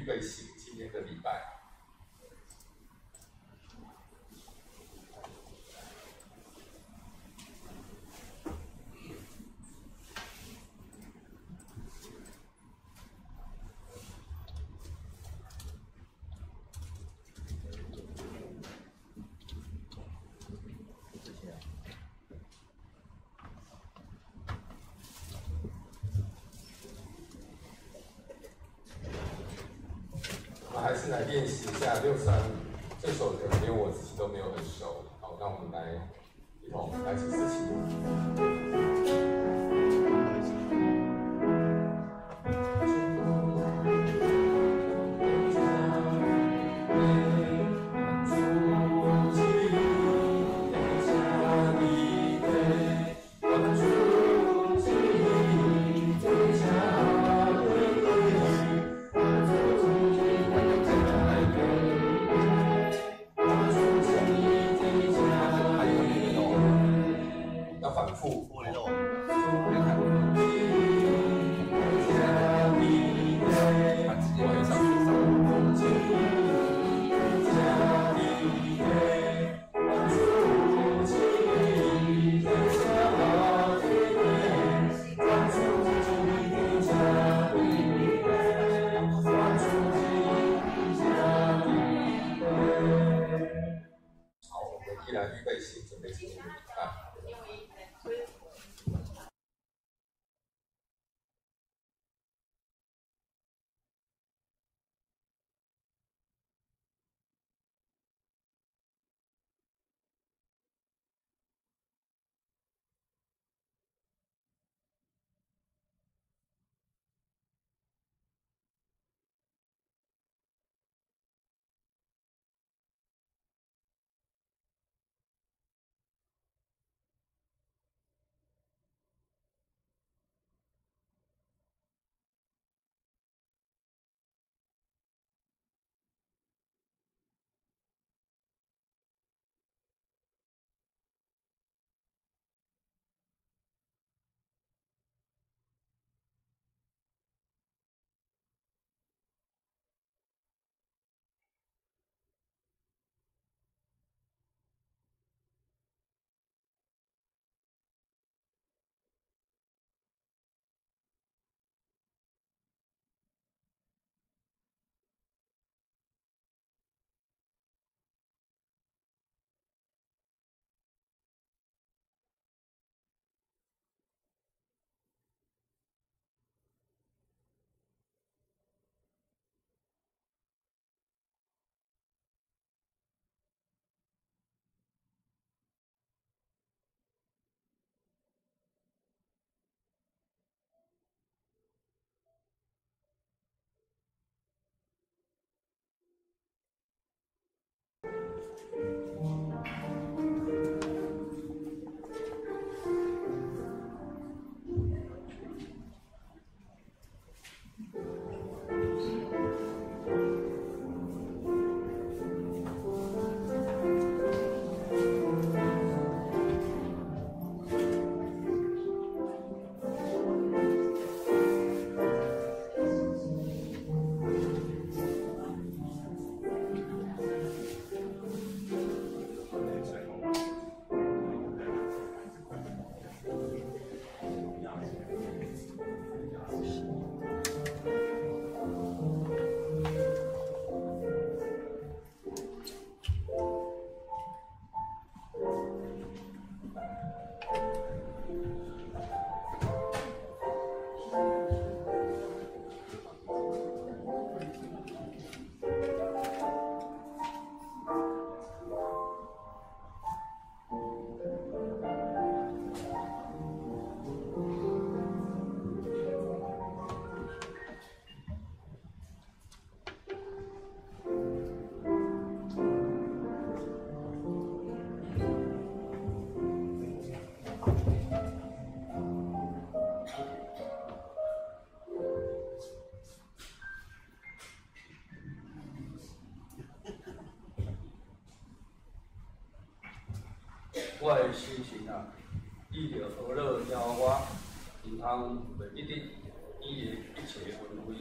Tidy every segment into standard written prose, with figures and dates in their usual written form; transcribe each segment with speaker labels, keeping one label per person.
Speaker 1: 預備行今天的禮拜。我們還是來練習一下635這首歌，連我自己都沒有很熟。好，那我們來一同來起司琴。要反覆。
Speaker 2: 他直接可以上去上。
Speaker 1: 好，我們依然預備心，準備今天的禮拜。
Speaker 3: 我的心情啊，倚著呵咾耶和華，毋通袂記得伊的一切恩惠，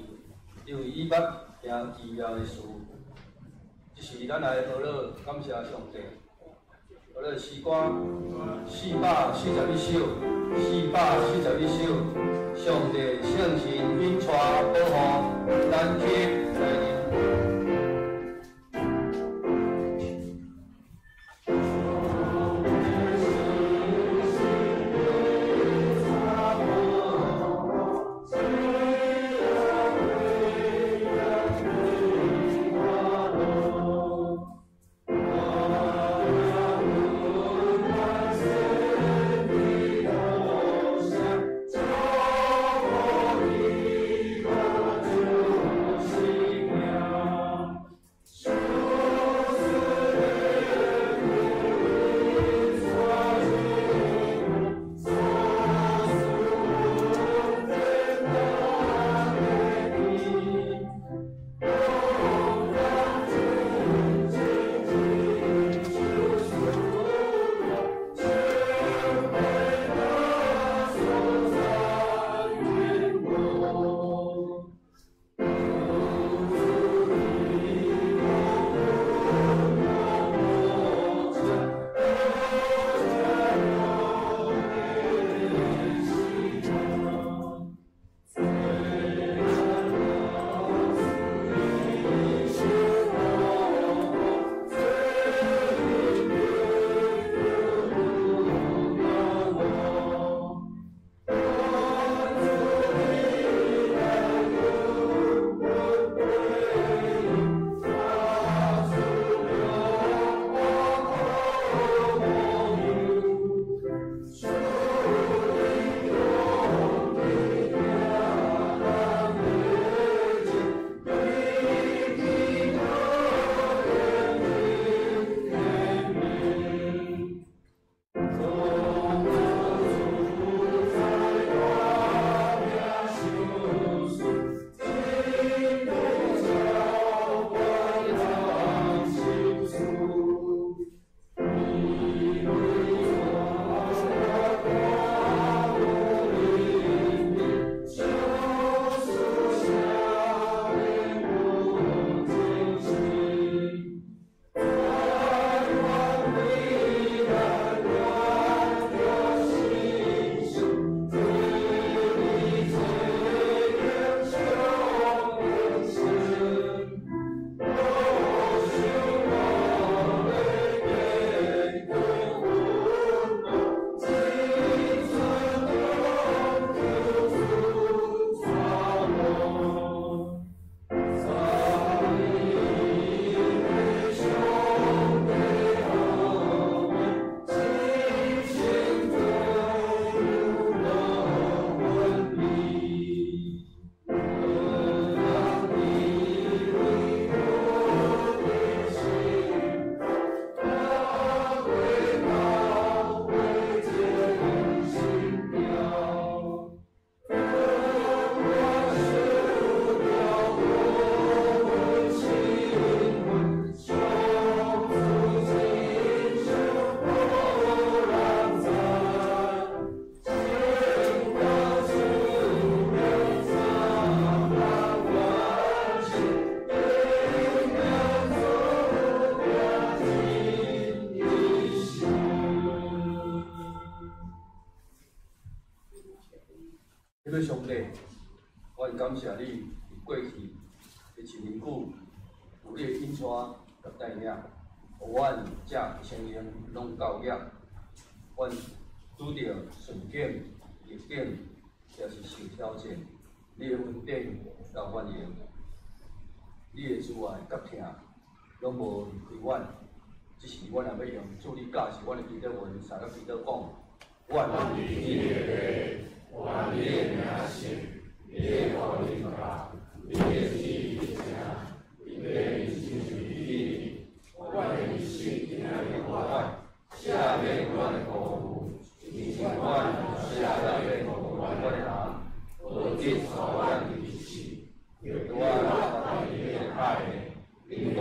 Speaker 3: 因為伊捌行奇妙的事。這是咱來學樂感謝上帝。學樂詩歌441首，441首，上帝聖神引帶保護，咱去來認。上帝，我感謝你佇過去的一年久，有你的引帶佮帶領，予阮這生命攏到額。阮拄著順境、逆境，抑是受挑戰，你的恩典夠阮用，你的慈愛佮疼，攏無離開阮。只是阮若欲用主你教示阮的祈禱文，相佮祈禱講，願你的
Speaker 1: 國，願你的名聖，你的國臨到，你的旨意成，佇地親像佇天。阮的日食今仔日予阮，赦免阮的辜負，親像阮赦免辜負阮的人，無進予阮入試，救阮脫離彼个歹的。因國、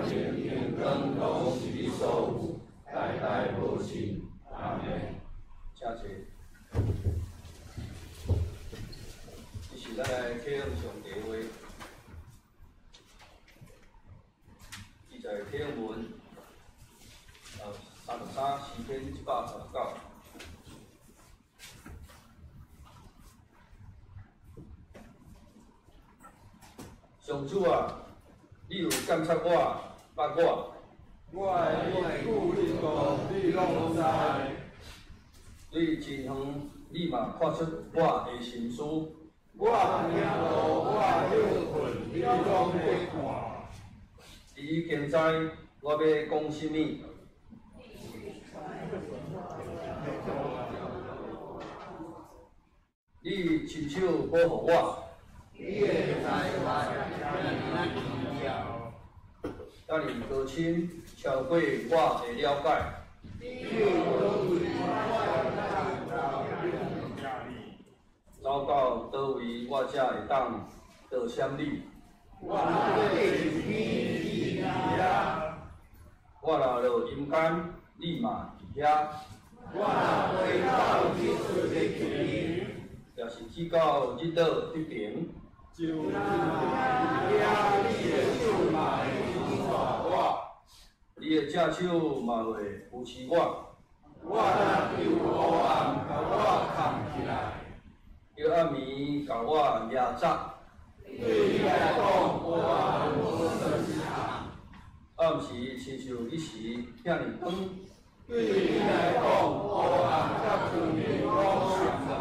Speaker 1: 權勢、榮光攏是你所有，代代無盡。阿們。
Speaker 3: 請坐。這是咱來啟用上帝的話，在天文，33诗篇139。上主啊，你有监察我，捌我。
Speaker 1: 我的日久日度，你攏知。
Speaker 3: 对真远，你嘛看出我的心思。
Speaker 1: 我行路，我歇睏，你攏咧看。
Speaker 3: 你已经知我欲讲啥物。你亲手保护我。
Speaker 1: 你的才华遮尔仔奇妙，
Speaker 3: 遮尔高深，超过我的了解。
Speaker 1: 你佇佗位，我会当
Speaker 3: 走到佗位，我才会当倒闪你。
Speaker 1: 我若爬上天，你伫遐；
Speaker 3: 我若落阴间，你嘛伫遐。
Speaker 1: 我若飞到日出的彼边，
Speaker 3: 也是去到日落彼边，
Speaker 1: 就伫遐，你的手嘛会引带我，
Speaker 3: 你的正手嘛會扶持我。
Speaker 1: 我若求黑暗共我崁起來，
Speaker 3: 叫暗暝共我壓窄。
Speaker 1: 對你來講，黑暗無算啥。
Speaker 3: 暗時親像日時遐爾光。
Speaker 1: 對你來講，黑暗佮光明攏相款。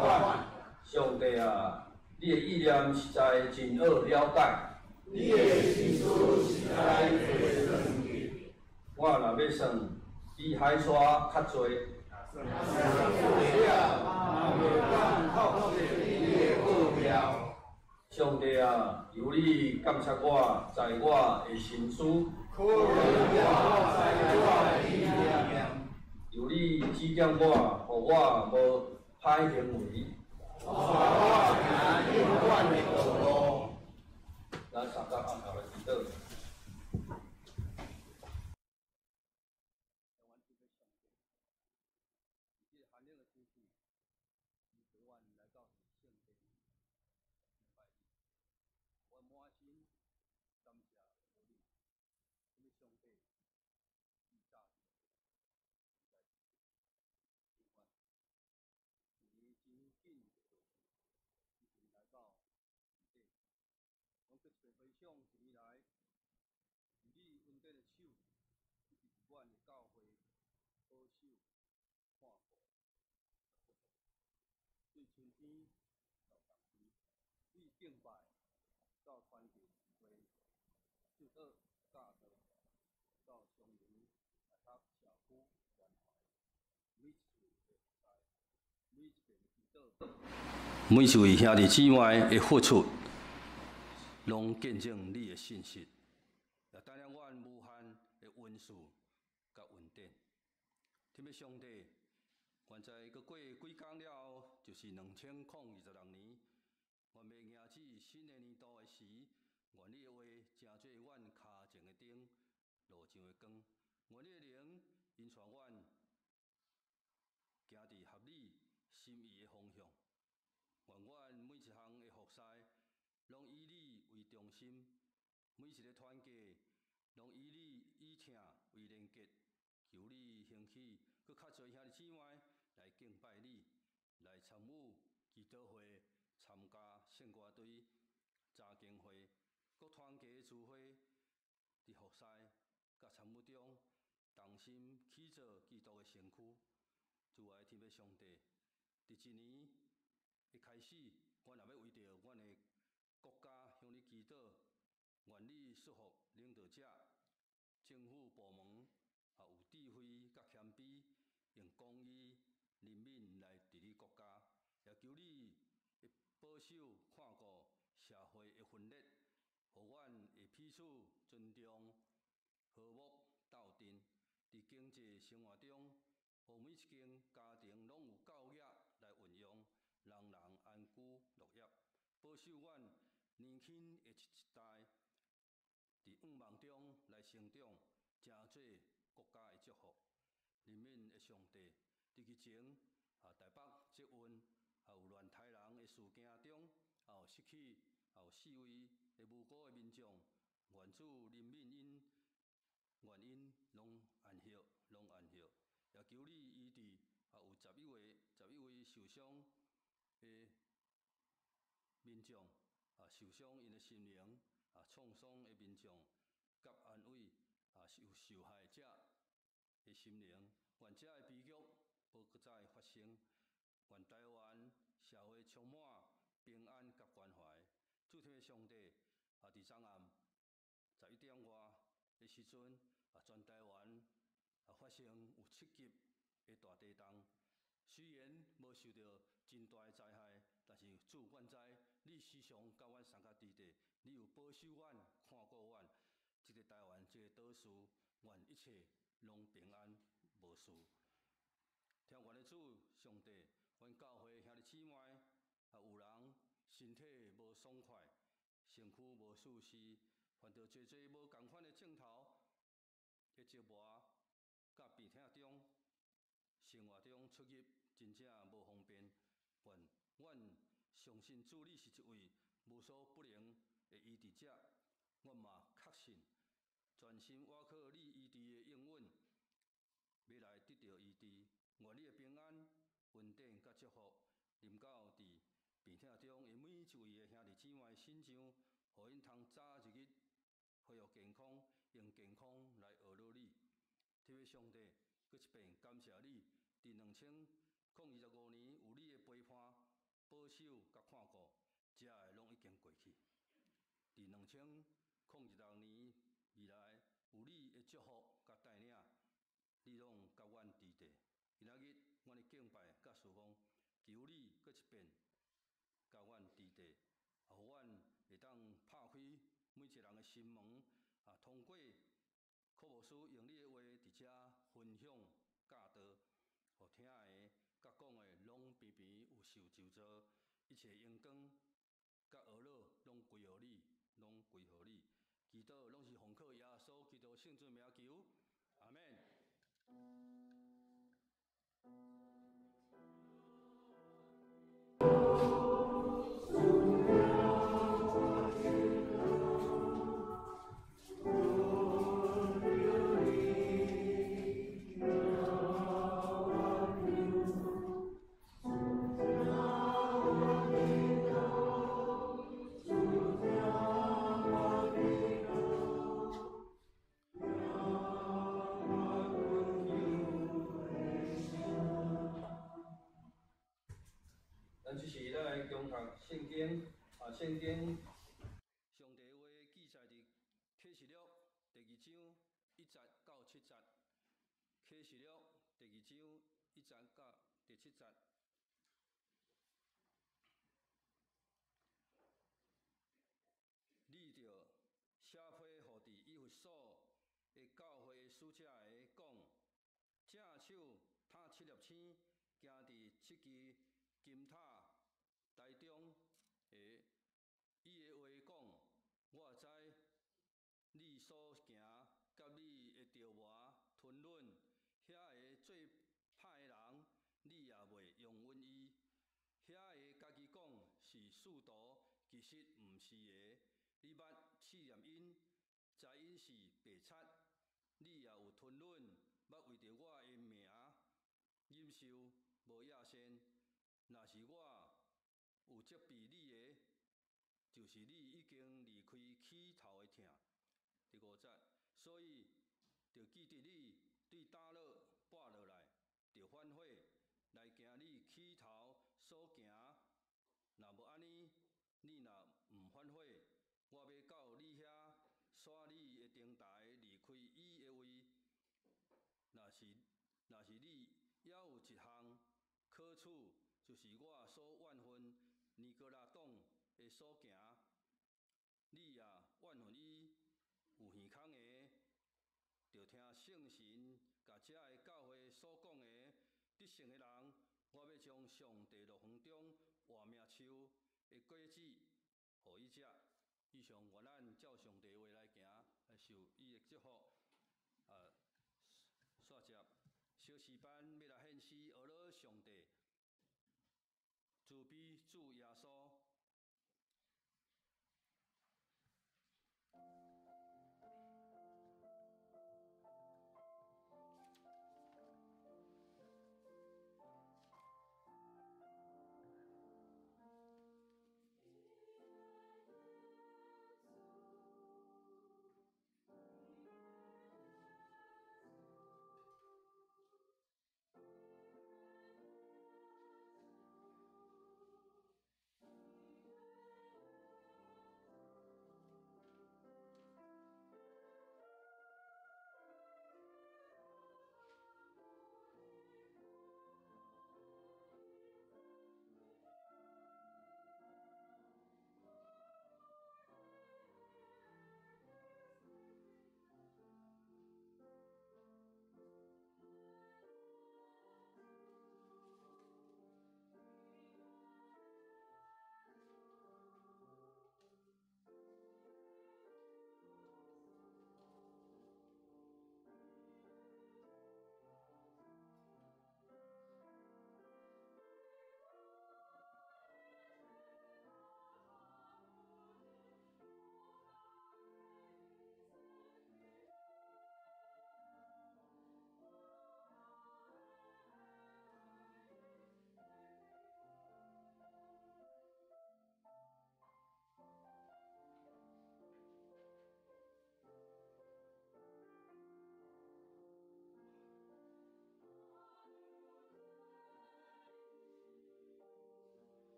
Speaker 3: 上帝啊，你的意念實在真奧了解。
Speaker 1: 你的心思實在濟算計。
Speaker 3: 我若欲算，比海沙較濟。
Speaker 1: 算了，嘛袂當透徹你的奧妙。
Speaker 3: 上帝啊，求你監察我，知我的心思。
Speaker 1: 考驗我，知我的意念。
Speaker 3: 求你指點我，予我無歹行為。
Speaker 1: 帶我行永遠的道路。
Speaker 3: 咱三甲暗頭來祈禱。寒冷的天氣，你陪阮來到聖殿敬拜你，我滿心感謝你，因為上帝至早就在一年真緊就過去，已經來到年底。阮閣一遍回想一年來，是你恩典的手，一直佇阮的教會保守看顧。對春天到冬天，對敬拜到團契聚會，就到教導到松林大學社區關懷，每一次的服侍，每一遍的祈禱，每一位兄弟姊妹的付出，攏見證你的信實，也帶領阮無限的恩賜佮恩典。天父上帝，現在閣過幾工了後，就是2026年。願欲迎接新的年度的時，願你的話成做阮跤前的燈，路上的光。願你的靈引帶阮行佇合你心意的方向。願阮每一項的服侍，攏以你為中心；每一个團契，攏以你以疼為連結。求你興起，閣較濟兄弟姊妹來敬拜你，來參與祈禱會，參加聖歌隊、查經會、各團契的聚會，佇服侍佮參與中，同心起造基督的身軀。主愛天父上帝，佇一年的開始，阮也欲為著阮的國家向你祈禱，願你祝福領導者、政府部門，也有智慧佮謙卑，用公義、憐憫來治理國家，也求你會保守看顧社會的分裂，予阮會彼此尊重、和睦鬥陣。佇經濟生活中，予每一間家庭攏有夠額來運用，人人安居樂業。保守阮年輕的一代，佇向望中來成長，成做國家的祝福。憐憫的上帝，佇日前啊，台北捷運也有亂刣人的事件中，也有失去，也有四位的無辜的民眾，願主憐憫𪜶。願𪜶攏安息，攏安息。也求你醫治啊，有11位受傷的民眾啊，受傷𪜶的心靈啊，創傷的民眾，佮安慰啊，受害者的心靈。願這个悲劇無閣再發生。願台灣社會充滿平安佮關懷。諸天的上帝啊，佇昨暗11點外的時陣啊，全台灣啊發生有7級的大地動。雖然無受著真大的災害，但是主，阮知你時常佮阮相佮佇咧，你有保守阮、看顧阮，這个台灣這個島嶼，願一切攏平安無事。天國的主上帝，阮教會兄弟姊妹啊，有人身體無爽快，身軀無舒適，犯著濟濟無仝款的症頭的折磨，佮病痛中，生活中出入真正無方便。願阮相信主，你是一位無所不能的醫治者，阮嘛確信全心倚靠你醫治的應允，欲來得著醫治。願你的平安、恩典佮祝福，臨到佇病痛中的每一位的兄弟姊妹身上，予𪜶通早一日恢復健康，用健康來學樂你。天父上帝，閣一遍感謝你，佇2025年有你的陪伴、保守佮看顧，這个攏已經過去。佇2026年未來有你的祝福佮帶領，你攏佮阮佇咧。今仔日，阮的敬拜佮事奉，求你閣一遍佮阮佇咧，予阮會當拍開每一個人的心門，啊，通過柯牧師用你的話佇遮分享教導，予聽的佮講的攏平平有受咒詛，一切榮光佮呵咾攏歸予你，攏歸予你。祈禱攏是奉靠耶穌基督聖尊名求，阿們。咱這時咱來恭讀聖經啊，聖經上帝話記載佇啟示錄第二章1節到7節，啟示錄第二章1節到第7節。你著寫批予佇以弗所的教會的使者的講，正手擔七粒星，行佇七支金塔台中的，伊的話講：我知你所行，佮你的著磨吞忍，遐个做歹的人，你也袂容忍伊。遐个家己講是使徒，其實毋是的。你捌試驗𪜶，知𪜶是白賊。你也有吞忍，捌為著我的名忍受，無厭善。若是我有責備你的，就是你已經離開起頭的疼。第五節，所以著記得你對佗落跋落來，著反悔，來行你起頭所行。若無按呢，你若毋反悔，我欲到你遐，徙你的燈臺離開伊的位。若是你猶有一項可取，就是我所怨恨尼哥拉黨的所行，你也怨恨伊。有耳孔的，著聽聖神共這个教會所講的。得勝的人，我欲將上帝樂園中活命樹的果子予伊食。以上願咱照上帝話來行，來受伊的祝福。啊，煞接小詩班欲來獻詩，呵咾上帝，慈悲主耶穌。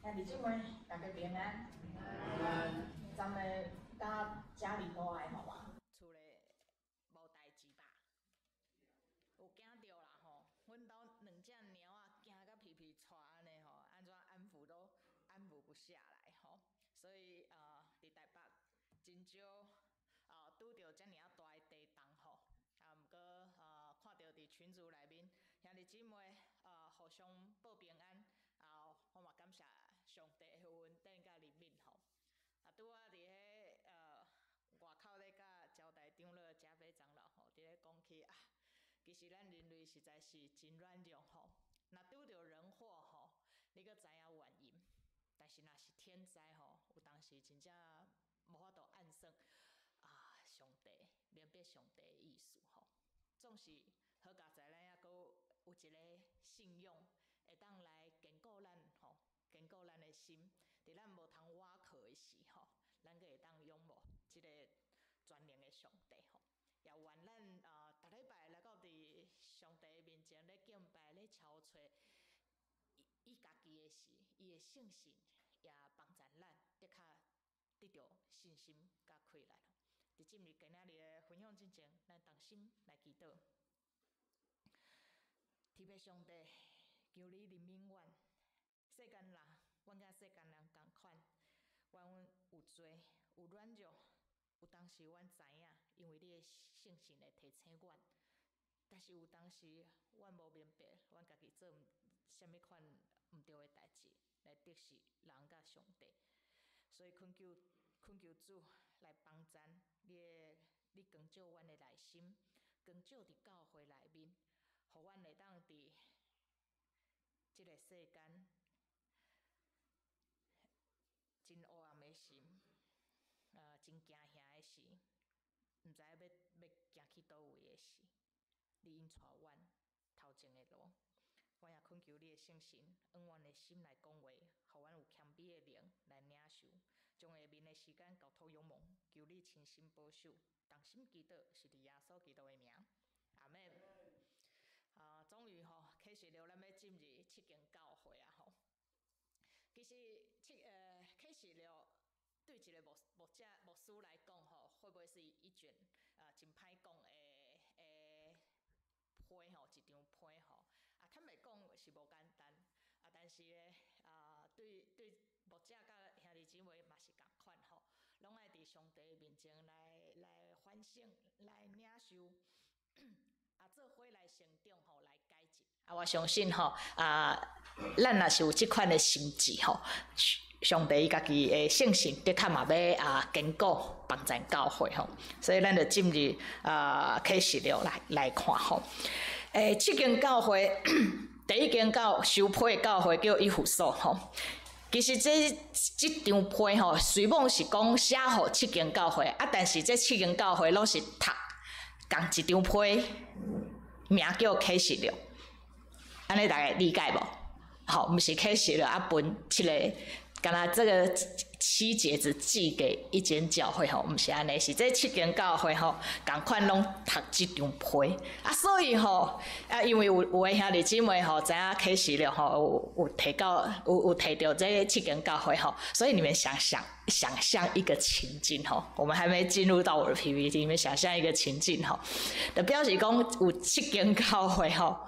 Speaker 4: 兄弟姊妹，大家平安。咱們大家家裡都還好吧？
Speaker 5: 厝內無代誌吧？有驚著啦吼！阮兜兩隻貓仔驚甲皮皮掣按呢吼，按怎安撫都安撫不下來吼。所以佇台北真少拄著遮爾仔大的地動吼。啊，毋過看著佇群組內面兄弟姊妹互相報平安，啊，我嘛感謝上帝的恩典佮憐憫吼。啊，拄仔佇彼外口咧佮招待長老加菲長老吼，佇咧講起啊，其實咱人類實在是真軟弱吼。若拄著人禍吼，你閣知影原因，但是若是天災吼，有當時真正無法度按算啊，上帝明白上帝的意思吼。總是好佳哉，咱猶閣有一个信仰，會當來堅固咱吼，堅固咱的心。佇咱無通倚靠的時吼，咱閣會當仰望這个全能的上帝吼。也願咱逐禮拜來到佇上帝面前咧敬拜咧朝揣伊家己的時，伊的聖神也幫助咱得較得著信心佮氣力。佇進入今仔日的分享之前，咱同心來祈禱。天父上帝，求你憐憫阮，世間人，阮佮世間人仝款，阮有罪，有軟弱，有當時阮知影，因為你的聖神會提醒阮，但是有當時阮無明白，阮家己做啥物款毋對的代誌，來得失人佮上帝，所以懇求懇求主來幫贊你的，你光照阮的內心，光照佇教會內面，予阮會當佇這个世間真黑暗的時，真驚嚇的時，毋知影欲行去佗位的時，你引帶阮頭前的路。阮也懇求你的聖神，按阮的心來講話，予阮有謙卑的靈來領受，將下面的時間交託勇猛，求你親身保守，同心祈禱，是佇耶穌基督的名，阿們。啊，終於吼，啟示錄咱欲進入七間教會啊吼。其實啟示錄對一个牧者牧師來講吼，會不會是一卷真歹講的批吼，一張批吼？啊，坦白講是無簡單啊，但是咧對對牧者佮兄弟姊妹嘛是仝款吼，攏愛佇上帝面前來反省、來領受，啊，做伙來成長吼，來改進。啊，我相信吼，啊，咱若是有這款的心志吼，上帝伊家己的聖神的確嘛欲堅固幫贊教會吼，所以咱就進入啟示錄來看吼。七間教會，第一間教收批的教會叫以弗所吼。其實這張批吼，雖罔是講寫予七間教會，啊，但是這七間教會攏是讀仝一張批，名叫啟示錄。按呢大家理解無？吼，毋是啟示錄啊，分七个，敢若這个七節只寄給一間教會吼，毋是按呢，是這七間教會吼，仝款攏讀這張批啊，所以吼啊，因為有的兄弟姊妹吼，知影啟示錄吼，有提到有提著這七間教會吼，所以你們想象一個情境吼，我們還沒進入到我的 PPT，你們想象一個情境吼，就表示講有七間教會吼。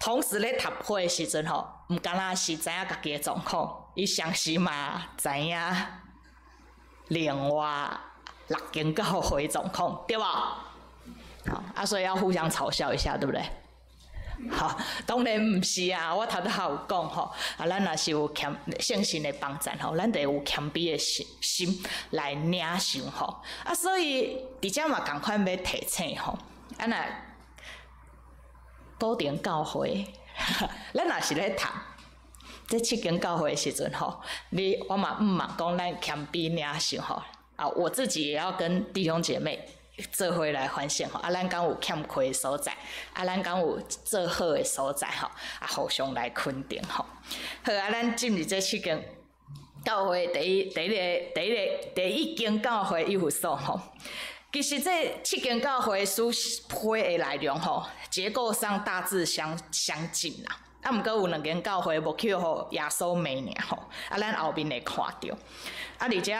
Speaker 5: 同時咧讀批的時陣吼，毋敢若是知影家己的狀況，伊同時嘛知影另外六間教會狀況，對無？好啊，所以要互相嘲笑一下，對不對？好，當然毋是啊，我頭拄仔有講吼，啊，咱若是有謙聖神的幫贊吼，咱得有謙卑的心來領受吼，啊，所以佇遮嘛仝款欲提醒吼，啊若古亭教會，咱若是咧讀這七間教會的時陣吼，你我嘛毋茫講咱謙卑領受吼，啊，我自己也要跟弟兄姐妹做伙來反省吼，啊，咱敢有欠缺的所在，啊，咱敢有做好的所在吼，啊，互相來肯定吼。好，啊，咱進入這七間教會第一間教會以弗所吼。其實這七間教會書批的內容吼，結構上大致相近啦。啊，毋過有兩間教會無去予耶穌罵爾吼，啊，咱後面會看著。啊，而且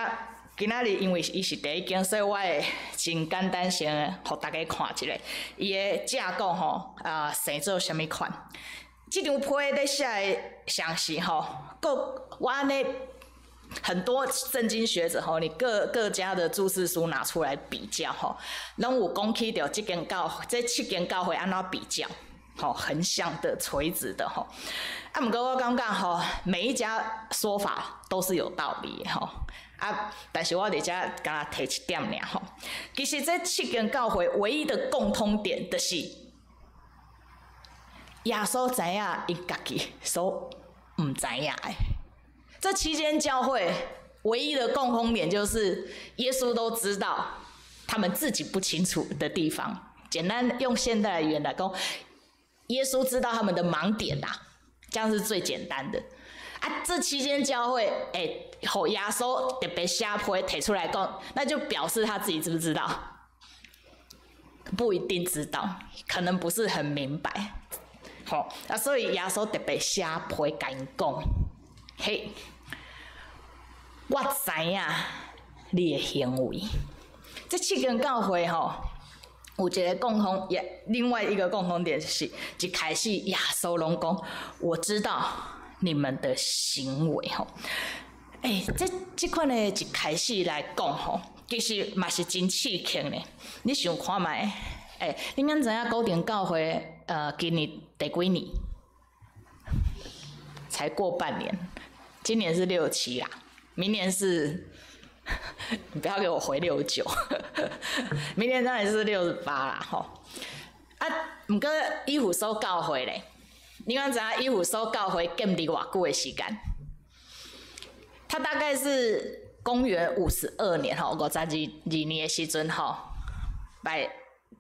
Speaker 5: 今仔日因為伊是第一間，所以我會真簡單先予大家看一下，伊的架構吼啊，生做啥物款。這張批咧寫的詳細吼，閣我按呢很多聖經學者吼，你各各家的注釋書拿出來比較吼，攏有講起著這間教這七間教會按怎比較。吼，橫向的、垂直的，吼。啊，毋過我感覺吼，每一家說法都是有道理的吼。啊，但是我佇遮敢若提一點爾吼。其實這七間教會唯一的共通點，就是耶穌知影𪜶家己所毋知影的。這七間教會唯一的共通點，就是耶穌都知道他們自己不清楚的地方。簡單用現代的語言來講，耶穌知道他們的盲點啦，這樣是最簡單的。啊，這七間教會，欸，予耶穌特別寫批提出來講，那就表示他自己知不知道？不一定知道，可能不是很明白。好，啊，所以耶穌特別寫批共𪜶講，嘿，我知影你的行為。這七間教會吼，有一個共同，也另外一個共同點是，一開始耶穌攏講，我知道你們的行為吼。欸，這這款的一開始來講吼，其實嘛是真刺激呢。你想看覓？欸，你敢知影古亭教會今年第幾年？才過半年，今年是67啦，明年是。你不要給我回69，明年當然是68啦吼。啊，毋過以弗所教會咧，你敢知影以弗所教會建立偌久的時間？它大概是公元52年吼，52年的時陣吼，來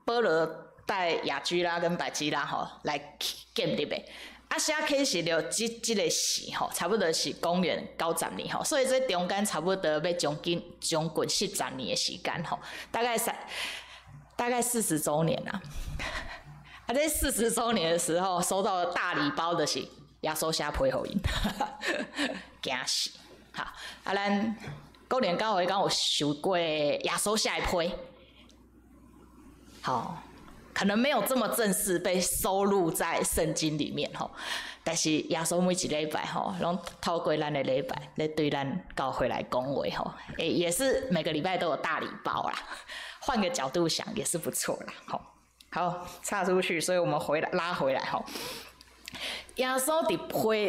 Speaker 5: 保羅帶亞居拉跟百基拉吼來建立的。啊，寫啟示錄這這个時吼，差不多是公元90年吼，所以這中間差不多欲將近40年的時間吼，大概40週年啦。啊，這40週年的時候，收到了大禮包的是耶穌寫批予𪜶，驚死！好，啊，咱古亭教會敢有收過耶穌寫的批？好。可能沒有這麼正式被收錄在聖經裡面吼，但是耶穌每一禮拜吼，攏透過咱的禮拜來對咱教會來講話吼，欸，也是每個禮拜都有大禮包啦。換個角度想也是不錯啦，吼。好，岔出去，所以我們回來拉回來吼。耶穌佇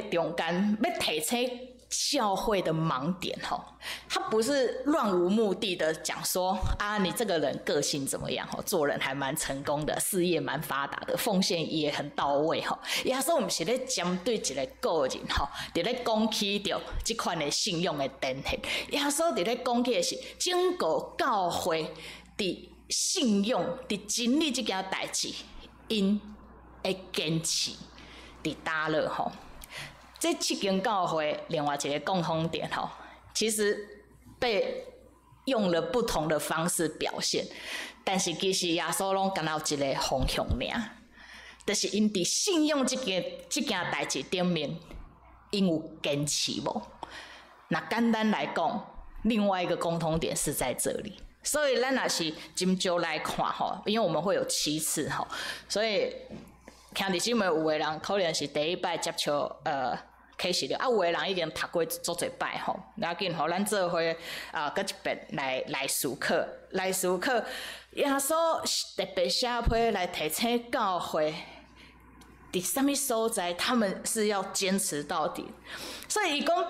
Speaker 5: 批中間欲提醒教會的盲點吼，他不是亂無目的的講說啊，你這個人個性怎麼樣吼，做人還蠻成功的，事業蠻發達的，奉獻也很到位吼。耶穌毋是咧針對一個個人吼，佇咧講起著這款的信用的展現。耶穌佇咧講起的是整個教會佇信用、佇真理這件代誌，𪜶會堅持佇佗落吼。這七間教會另外一個共通點吼，其實被用了不同的方式表現，但是其實耶穌攏敢若有一個方向爾，就是𪜶佇信用這件代誌頂面，𪜶有堅持無？那簡單來講，另外一個共通點是在這裡，所以咱若是斟酌來看吼，因為我們會有七次吼，所以兄弟姊妹有的人可能是第一擺接觸啟示錄，啊，有的人已經讀過足濟擺吼，無要緊吼，咱做伙啊，閣一遍來思考，來思考，耶穌特別寫批來提醒教會，佇啥物所在，他們是要堅持到底。所以伊講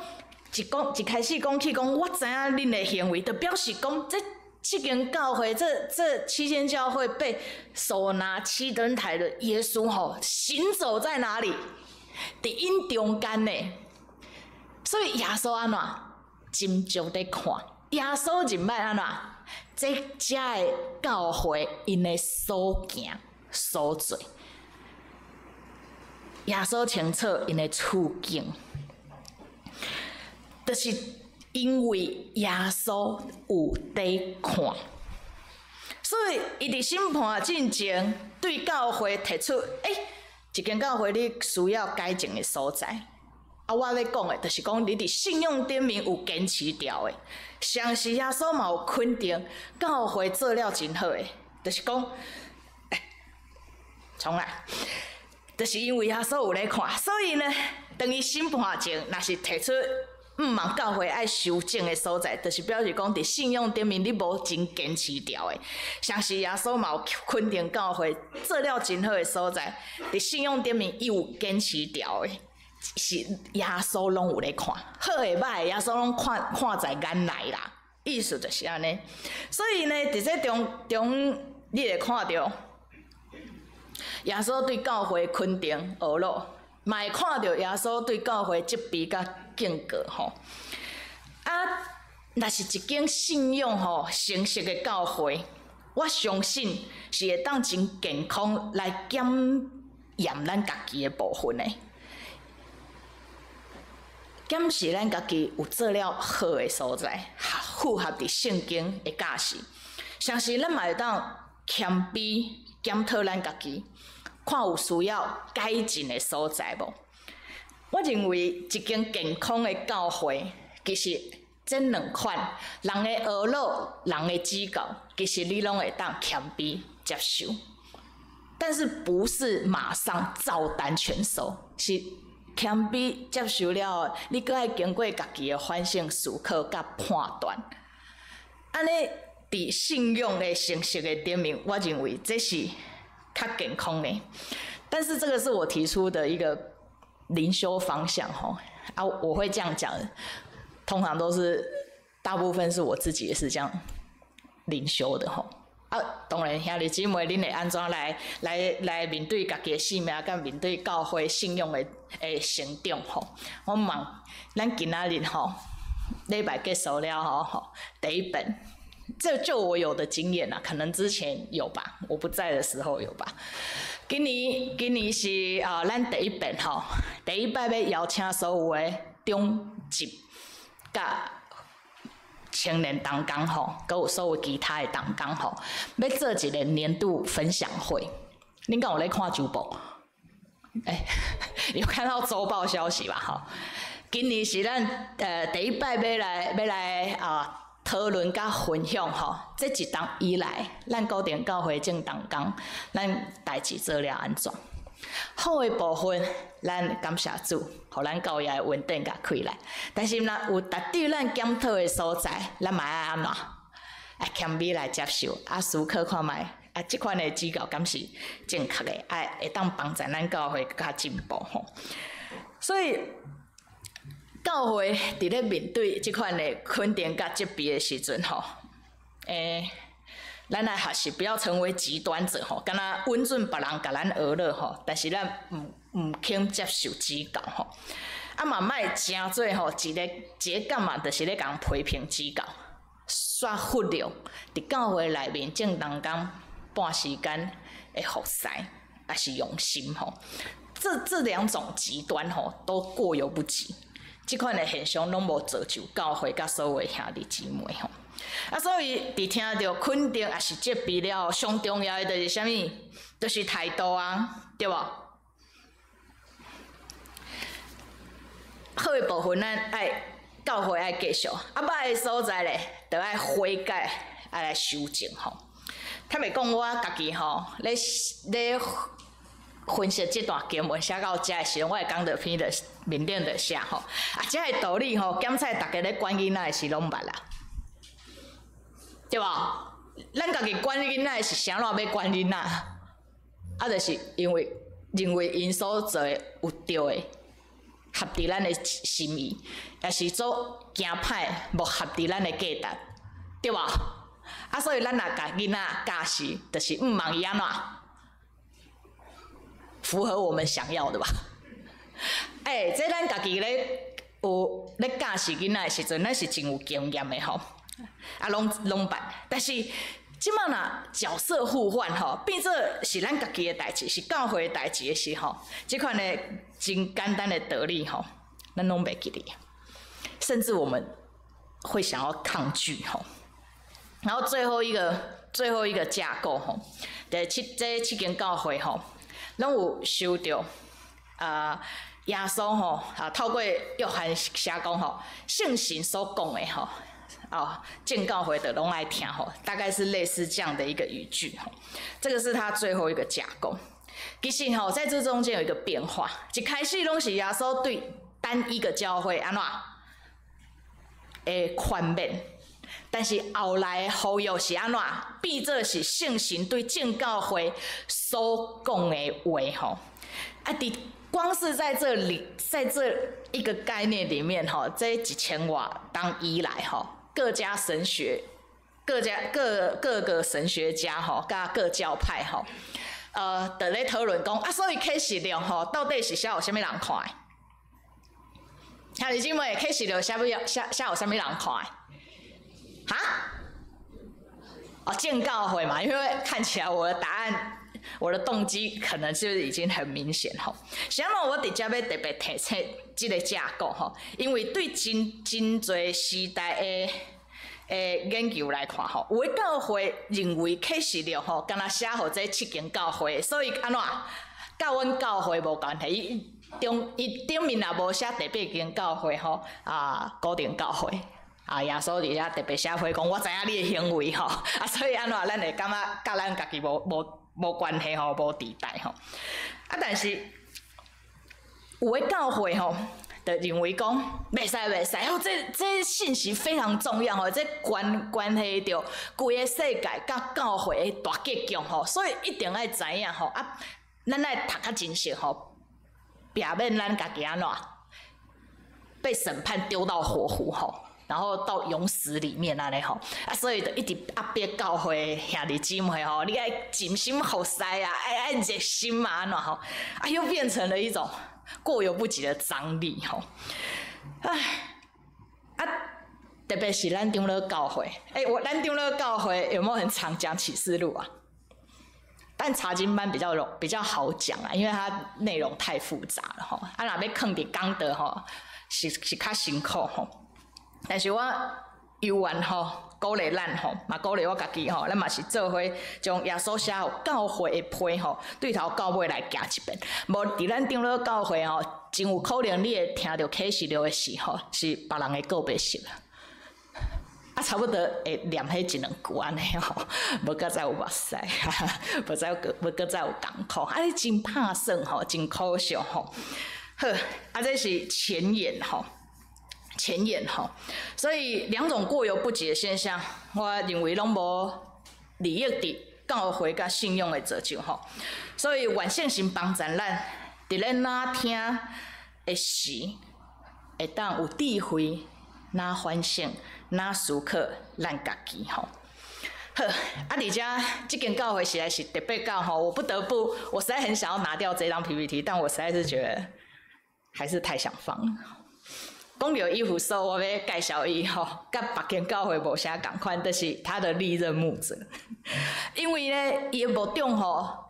Speaker 5: 一講一開始講起講，我知影恁的行為，就表示講這七間教會，這七間教會被手拿七燈臺的耶穌吼，行走在哪裡？佇𪜶中間呢，所以耶穌按怎斟酌咧看，耶穌認捌按怎，這遮的教會𪜶的所行所做，耶穌清楚𪜶的處境，就是因為耶穌有佇看，所以伊佇審判進前對教會提出，欸。
Speaker 4: 一間教會你需要改進的所在。啊，我欲講的，就是講你佇信仰頂面有堅持牢的，相信耶穌嘛有肯定教會做了真好的，就是講，重來，就是因為耶穌有咧看，所以呢，當伊審判前，若是提出毋望教會愛修正的所在，就是表示講佇信仰頂面你無真堅持牢的，相信耶穌嘛有肯定教會做了真好的所在，佇信仰頂面伊有堅持牢的。是耶穌攏有咧看，好的歹的，耶穌攏看看在眼內啦。意思就是按呢。所以呢，佇這中中，你會看著耶穌對教會肯定呵咾，嘛會看著耶穌對教會責備佮警告吼。啊，若是一間信仰吼成熟的教會，我相信是會當真健康來檢驗咱家己的部分的。檢視咱家己有做了好的所在，符合佇聖經的教示。同時咱嘛會當謙卑檢討咱家己，看有需要改進的所在無？我認為一間健康的教會，其實這兩款人的呵咾、人的指教，其實你攏會當謙卑接受，但是不是馬上照單全收，是謙卑接受了後，你閣愛經過家己的反省、思考佮判斷。按呢，佇信仰的成熟的頂面，我認為這是較健康的。但是這個是我提出的一個靈修方向吼，啊，我會這樣講，通常都是大部分是我自己也是這樣靈修的吼。啊，當然兄弟姊妹，恁會按怎來面對家己的性命，佮面對教會信仰的成長吼？我望咱今仔日吼，禮拜結束了後吼，第一本，這就我有的經驗啦，可能之前有吧，我不在的時候有吧。今年是啊，咱第一遍吼，第一擺欲邀請所有的長執佮青年同工吼，閣有所有其他的同工吼，欲做一个年度分享會。恁敢有咧看週報？欸，有看到週報消息吧？吼，今年是咱第一擺欲來啊討論佮分享吼，這一冬以來，咱固定教會眾同工，咱代誌做了按怎？好的部分，咱感謝主，予咱教會的穩定佮開來。但是若有值得咱檢討的所在，咱嘛愛按怎？愛謙卑來接受，啊思考看覓，啊這款的指教敢是正確的，啊會當幫助咱教會閣較進步吼。所以教會佇咧面對這款的肯定佮責備的時陣吼，咱來學習，不要成為極端者吼，敢若允准別人共咱呵咾吼，但是咱毋肯接受指教吼。啊嘛莫成做吼一个一個感覺，就是咧共批評指教，煞忽略佇教會內面眾同工半時間的服侍，抑是用心吼。這兩種極端吼，都過猶不及。這款的現象攏無造就教會佮所有的兄弟姊妹吼。啊，所以佇聽著肯定抑是責備了後，上重要的就是啥物？就是態度啊，對無？好的部分，咱愛教會愛繼續；啊，歹的所在咧，就愛悔改，愛來修正吼。坦白講，我家己吼咧咧分析這段經文寫到遮的時陣，我的講道片就面頂就寫吼。啊，這个道理吼，檢採逐家咧管囡仔的時攏捌啦。對無？咱家己管囡仔是啥怎欲管囡仔？啊，就是因為認為𪜶所做的有對的，合佇咱的心意，抑是做行歹無合佇咱的價值，對無？啊，所以咱若共囡仔教示，就是毋望伊按怎符合我們想要的吧？欸，這咱家己咧有咧教示囡仔的時陣，咱是真有經驗的吼。啊，攏捌，但是這馬若角色互換吼，變做是咱家己的代誌，是教會的代誌的時候，這款的真簡單的道理吼，咱攏袂記得，甚至我們會想要抗拒吼。然後最後一個架構吼，這七間教會吼，攏有收著啊，耶穌吼啊，透過約翰寫講吼，聖神所講的吼，哦，眾教會的攏愛聽吼，大概是類似這樣的一個語句吼。這個是他最後一個架構。其實吼，在這中間有一個變化，一開始攏是耶穌對單一個教會按怎會寬免，但是後來的呼籲是按怎變做是聖神對眾教會所講的話吼。啊，佇光是在這裡，在這一個概念裡面吼，這一千外當以來吼，各家神學、各家各各個神學家吼，佮各教派吼，佇咧討論講啊，所以啟示錄吼，到底是寫予啥物人看的？兄弟姊妹，啟示錄寫欲寫寫予啥物人看的？哈？哦，眾教會嘛，因為看起來我的答案，我的動機可能就已經很明顯吼。啥物我佇遮欲特別提醒這個架構吼，因為對真真濟時代的研究來看吼，有的教會認為啟示錄吼，敢若寫予這七間教會，所以按怎，佮阮教會無關係。伊中伊頂面也無寫第八間教會吼，啊，高定教會。啊，耶穌佇遐特別寫批講，我知影你的行為吼，啊，所以按怎，咱會感覺佮咱家己無關係吼，無佇代吼。啊，但是有的教會吼，就認為講，袂使袂使，哦，這這信息非常重要吼，這關係著規个世界佮教會的大結局吼，所以一定愛知影吼，啊，咱愛讀較真實吼，避免咱家己按怎被審判丟到火湖吼。然後到永死裡面按呢吼，啊，所以就一直壓迫教會兄弟姊妹吼，你愛盡心服侍啊，愛愛熱心嘛，按怎吼，啊，又變成了一種過猶不及的張力吼，唉，啊，特別是咱長老教會，欸，我咱長老教會有沒有很常講啟示錄啊？但查經班比較好講啊，因為它內容太複雜了吼，啊，若欲囥佇講道吼，是較辛苦吼。但是我猶原吼鼓勵咱吼，嘛鼓勵我家己吼，咱嘛是做伙將耶穌寫予教會的批吼，對頭到尾來行一遍。無佇咱長老教會吼，真有可能你會聽著啟示錄的時吼，是別人的告白式啦。啊，差不多會念彼一兩句按呢吼，無閣再有目屎，無閣再有仝苦，啊，你真拍算吼，真可惜吼。好，啊，這是前言吼。前言吼，所以兩種過猶不及的現象，我認為攏無利益佇教會佮信仰的造就吼。所以願聖神幫助咱，佇咧哪聽的時，會當有智慧，哪反省，哪思考咱家己吼。好，啊，佇遮這間教會實在是特別教吼，我不得不，我實在很想要拿掉這張 PPT，但我實在是覺得還是太想放了。講著以弗所，我欲介紹伊吼，佮別間教會無啥仝款，就是他的歷任牧者。因為咧，伊的牧長吼，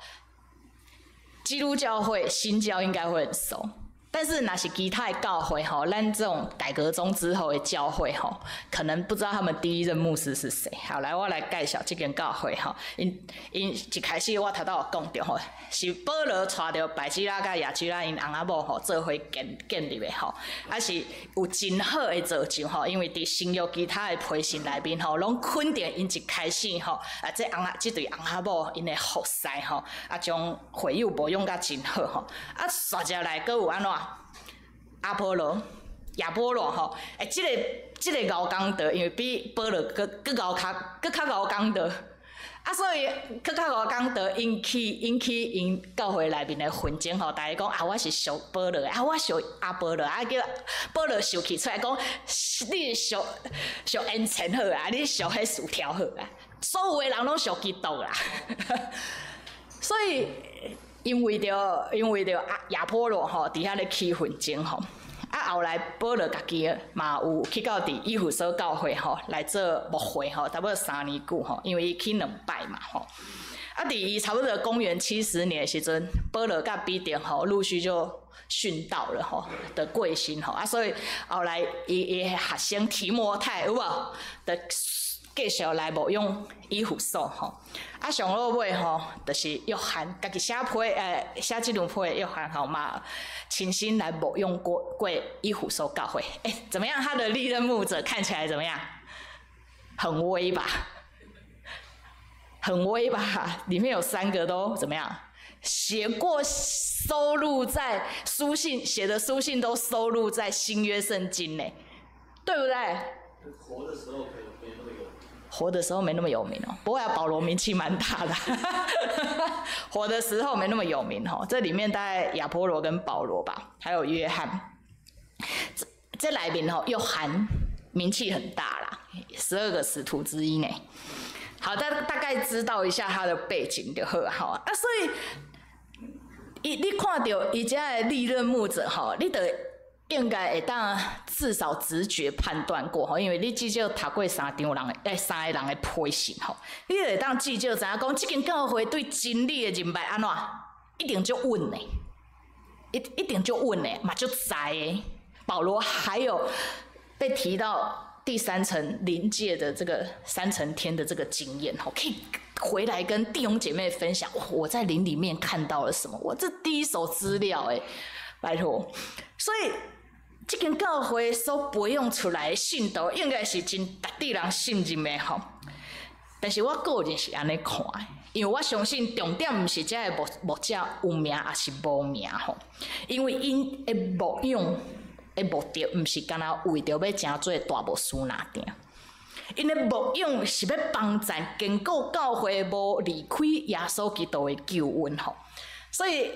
Speaker 4: 基督教會新教應該會很熟，但是若是其他的教會吼，咱這種改革宗之後的教會吼，可能不知道他們第一任牧師是誰。好，來我來介紹這間教會吼，𪜶𪜶一開始我頭拄有講著吼，是保羅帶著百基拉佮亞居拉𪜶翁仔某吼做伙建立的吼，啊是有真好的造就吼，因為佇新約其他的批信內面吼，攏肯定𪜶一開始吼，啊這翁仔這對翁仔某𪜶的服侍吼，啊將會友牧養甲真好吼，啊煞接來閣有按怎？阿波羅、亞波羅吼，欸，這個𠢕講道，因為比保羅閣閣𠢕較閣較𠢕講道，啊，所以閣較𠢕講道，引起𪜶教會內面的紛爭吼，大家講啊，我是屬保羅的，啊，我屬阿波羅，啊叫保羅受氣出來講，你是屬屬煙塵好啊，你屬彼薯條好啊，所有的人攏屬基督啦，所以因為著亞亞波羅吼，佇遐咧起紛爭吼，啊後來保羅家己嘛有去到佇以弗所教會吼來做牧會吼，差不多3年久吼，因為伊去兩擺嘛吼。啊，佇伊差不多公元70年的時陣，保羅佮彼得吼陸續就殉道了吼的過身吼，啊，所以後來伊伊的學生提摩太有無？就继续来牧养以弗所吼。啊，上落尾吼，就是约翰家己写批，写这张批的约翰吼嘛，亲身来牧养过以弗所教会。欸，怎么样？他的历任牧者看起来怎么样？很威吧？很威吧？里面有三个都怎么样？写过收录在书信，写的书信都收录在新约圣经内，对不对？
Speaker 2: 活的时候可以没那么有名。
Speaker 4: 活的时候没那么有名哦，不过保罗名气蛮大的。活的时候没那么有名哦，这里面大概亚波罗跟保罗吧，还有约翰。这内面吼，约翰名气很大啦，12个使徒之一呢。好，大概知道一下他的背景就好哈。啊，所以，伊你看著伊遮的历任牧者吼，你就应该会当至少直觉判断过吼，因为你至少读过三张人的，三个人的批信吼，你就会当至少知影讲，这间教会对真理的认捌按怎，一定足稳的，一定足稳的，嘛足知的。保罗还有被提到第三层灵界的这个三层天的这个经验，吼，可以回来跟弟兄姐妹分享。我在灵里面看到了什么？我这第一手资料，哎，拜托。所以这间教会所培养出来的信徒，应该是真值得人信任的，吼。但是我个人是按呢看的，因为我相信重点毋是这个牧者有名抑是无名，吼，因为𪜶的牧养的目的，毋是干焦为著欲成做大牧师尔定，𪜶的牧养是欲帮赞坚固教会无离开耶稣基督的救恩吼。所以，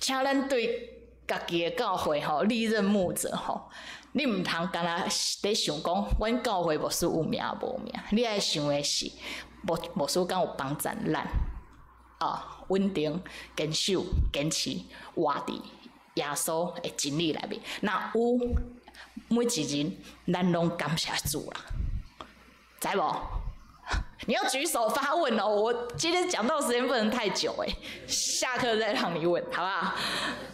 Speaker 4: 请咱对家己的教会吼，历任牧者吼，你毋通干焦伫想讲，阮教会牧师有名无名？你爱想的是，牧师敢有帮赞咱啊，稳定、坚守、坚持、活伫耶稣的真理内面。若有每一人，咱拢感谢主啦，知无？你要举手发问哦！我今天讲道时间不能太久哎，下课再让你问，好不好？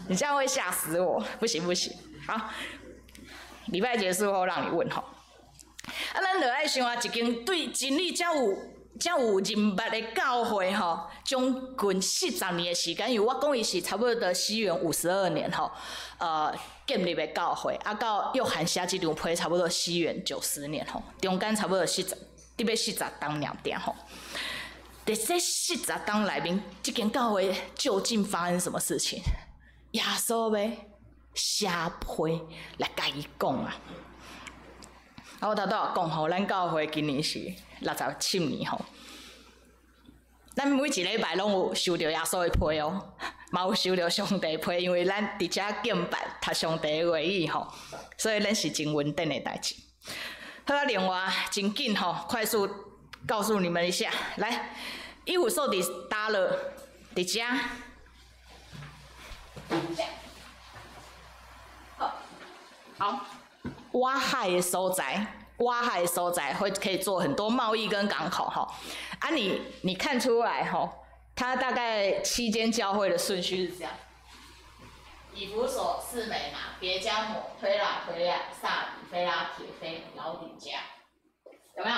Speaker 4: 你这样会吓死我，不行不行。好，礼拜结束后让你问吼。啊，咱就爱想啊，一间对真理遮有遮有认捌的教会吼，将近四十年的时间，因为我讲伊是差不多西元52年吼，建立的教会，啊，到约翰写这张批差不多西元90年吼，中间差不多四十，得欲四十冬尔定吼。伫这四十冬内面，这间教会究竟发生什么事情？耶稣欲写批来共伊讲啊！啊，我头拄仔讲吼，咱教会今年是67年吼。咱每一礼拜拢有收著耶稣的批哦，嘛有收著上帝批，因为咱伫遮敬拜读上帝的话语吼，所以咱是真稳定的代志。好啊，另外真紧吼，快速告诉你们一下，来，以弗所伫佗落，伫遮。好，好，挖海的所在，挖海的所在会可以做很多贸易跟港口吼。啊你看出来吼，它大概七间教会的顺序是这样：以弗所、士每拿、别迦摩、推喇推亚、撒底、非拉铁非、老底嘉，有没有？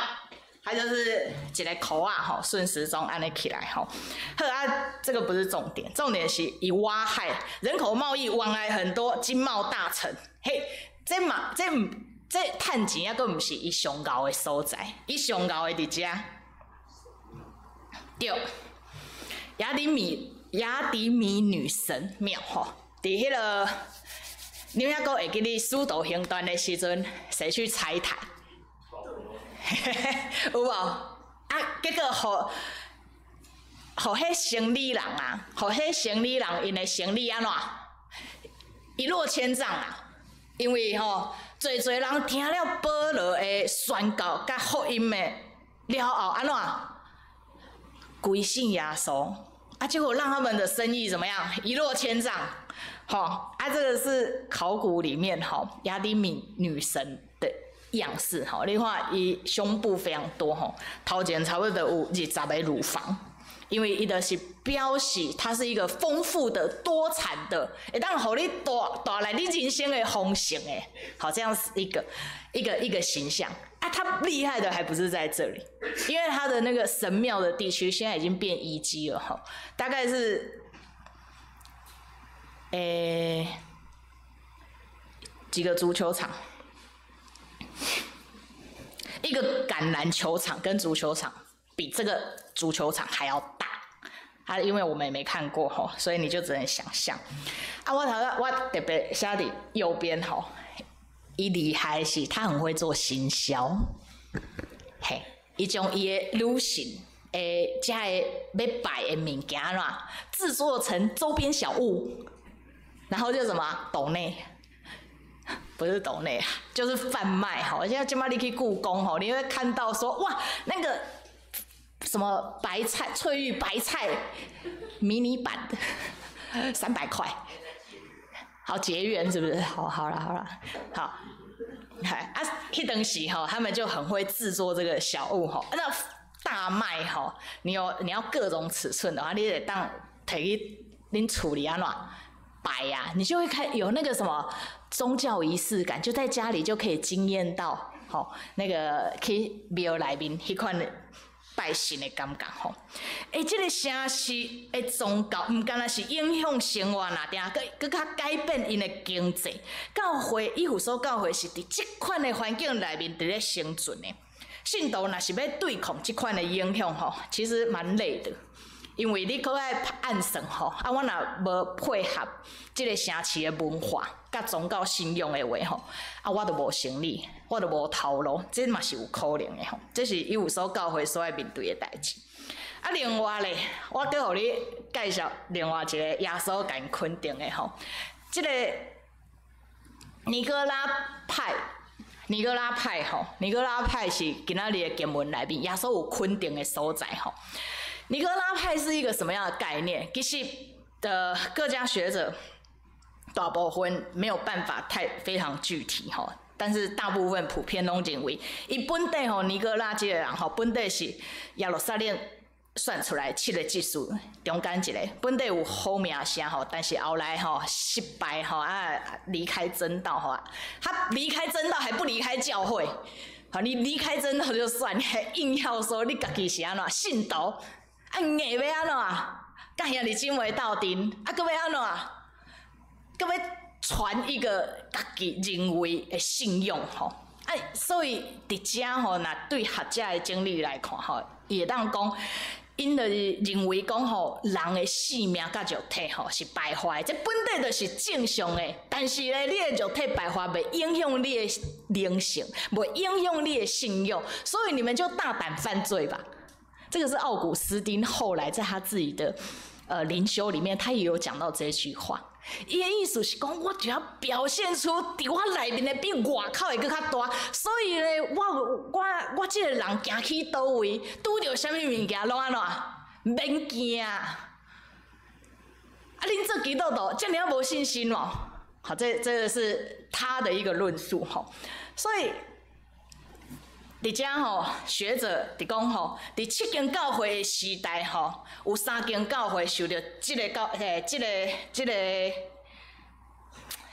Speaker 4: 它就是一个箍仔吼，顺时钟按呢起来吼。好啊，这个不是重点，重点是伊挖海，人口贸易往来很多，经贸大城。嘿，这嘛这毋这趁钱犹阁毋是伊上𠢕的所在，伊上𠢕的伫遮。对，亚底米女神庙吼，伫彼个，你犹阁会记得使徒行传的时阵，谁去拆台？有无？啊，结果予彼生理人啊，予彼生理人𪜶的生理按怎？一落千丈啊！因为吼，济济人听了保罗的宣告佮福音的了后，按怎？归信耶稣啊！结果让他们的生意怎么样？一落千丈。吼啊，这个是考古里面吼亚底米女神的样式吼，你看伊胸部非常多吼，头前差不多有20个乳房，因為伊就是表示它是一個豐富的、多產的，會當予你帶帶來你人生的豐盛的，好，這樣子一個形象。啊，他厲害的還不是在這裡，因為他的那個神廟的地區現在已經變遺跡了吼，大概是，幾個足球場，一個橄欖球場跟足球場比這個足球場還要大。啊，因為我們也沒看過吼，所以你就只能想象。啊，我頭先我特別寫佇右邊吼，伊厲害是，他很會做行銷，嘿，伊將伊的女神的這个欲拜的物件啦，製作成周邊小物，然後就什麼斗內，不是斗內，就是販賣吼。現在這擺你去故宮吼，你會看到說哇，那個什麼白菜翠玉白菜迷你版的300塊。好結緣是不是？好，好了，好了，好，啊，彼當時吼，他們就很會製作這個小物吼，那大賣吼，你要各種尺寸的話，你得當提去恁厝裡按怎擺呀，你就會開有那個什麼宗教儀式感，就在家裡就可以經驗到吼，那個去廟內面彼款的拜神的感覺吼。這個城市的宗教，毋干焦是影響生活，爾定，閣較改變𪜶的經濟。教會以弗所教會是佇這款的環境內面佇咧生存的。信徒若是欲對抗這款的影響吼，其實蠻累的，因為你閣愛按算吼，啊，我若無配合這個城市的文化佮宗教信仰的話吼，啊，我就無生意，我就無頭路，這嘛是有可能的吼。這是以弗所教會所愛面對的代誌。啊，另外咧，我閣予你介紹另外一個耶穌共肯定的吼，這個尼哥拉派，尼哥拉派吼，尼哥拉派是今仔日的經文內面耶穌有肯定的所在吼。尼哥拉派是一個什麼樣的概念？其實的各家學者大部分沒有辦法太非常具體吼，但是大部分普遍攏認為，伊本底吼尼哥拉這個人吼，本底是耶路撒冷選出來七個執事中間一個，本底有好名聲吼，但是後來吼失敗吼啊，離開真道吼，他離開真道還不離開教會，好，你離開真道就算，你還硬要說你家己是按怎信徒，啊硬欲按怎，佮兄弟姊妹鬥陣，啊閣欲按怎，閣欲傳一個家己認為的信仰吼，啊，所以佇遮吼，若對學者的整理來看吼，伊會當講。𪜶就是認為講吼，人的性命佮肉體吼是敗壞，這本底就是正常的。但是咧，你的肉體敗壞袂影響你的靈性，袂影響你的信仰，所以你們就大膽犯罪吧。這個是奧古斯丁後來在他自己的靈修裡面，他也有講到這句話。伊的意思是講，我就要表現出佇我內面的比外口的閣較大，所以咧，我這個人行去佗位，拄著啥物物件攏按怎，免驚。啊，恁做基督徒遮爾仔無信心哦？好，這個是他的一個論述吼。所以，佇遮吼，學者佇講吼，佇七間教會的時代吼，有三間教會受著這個教，這個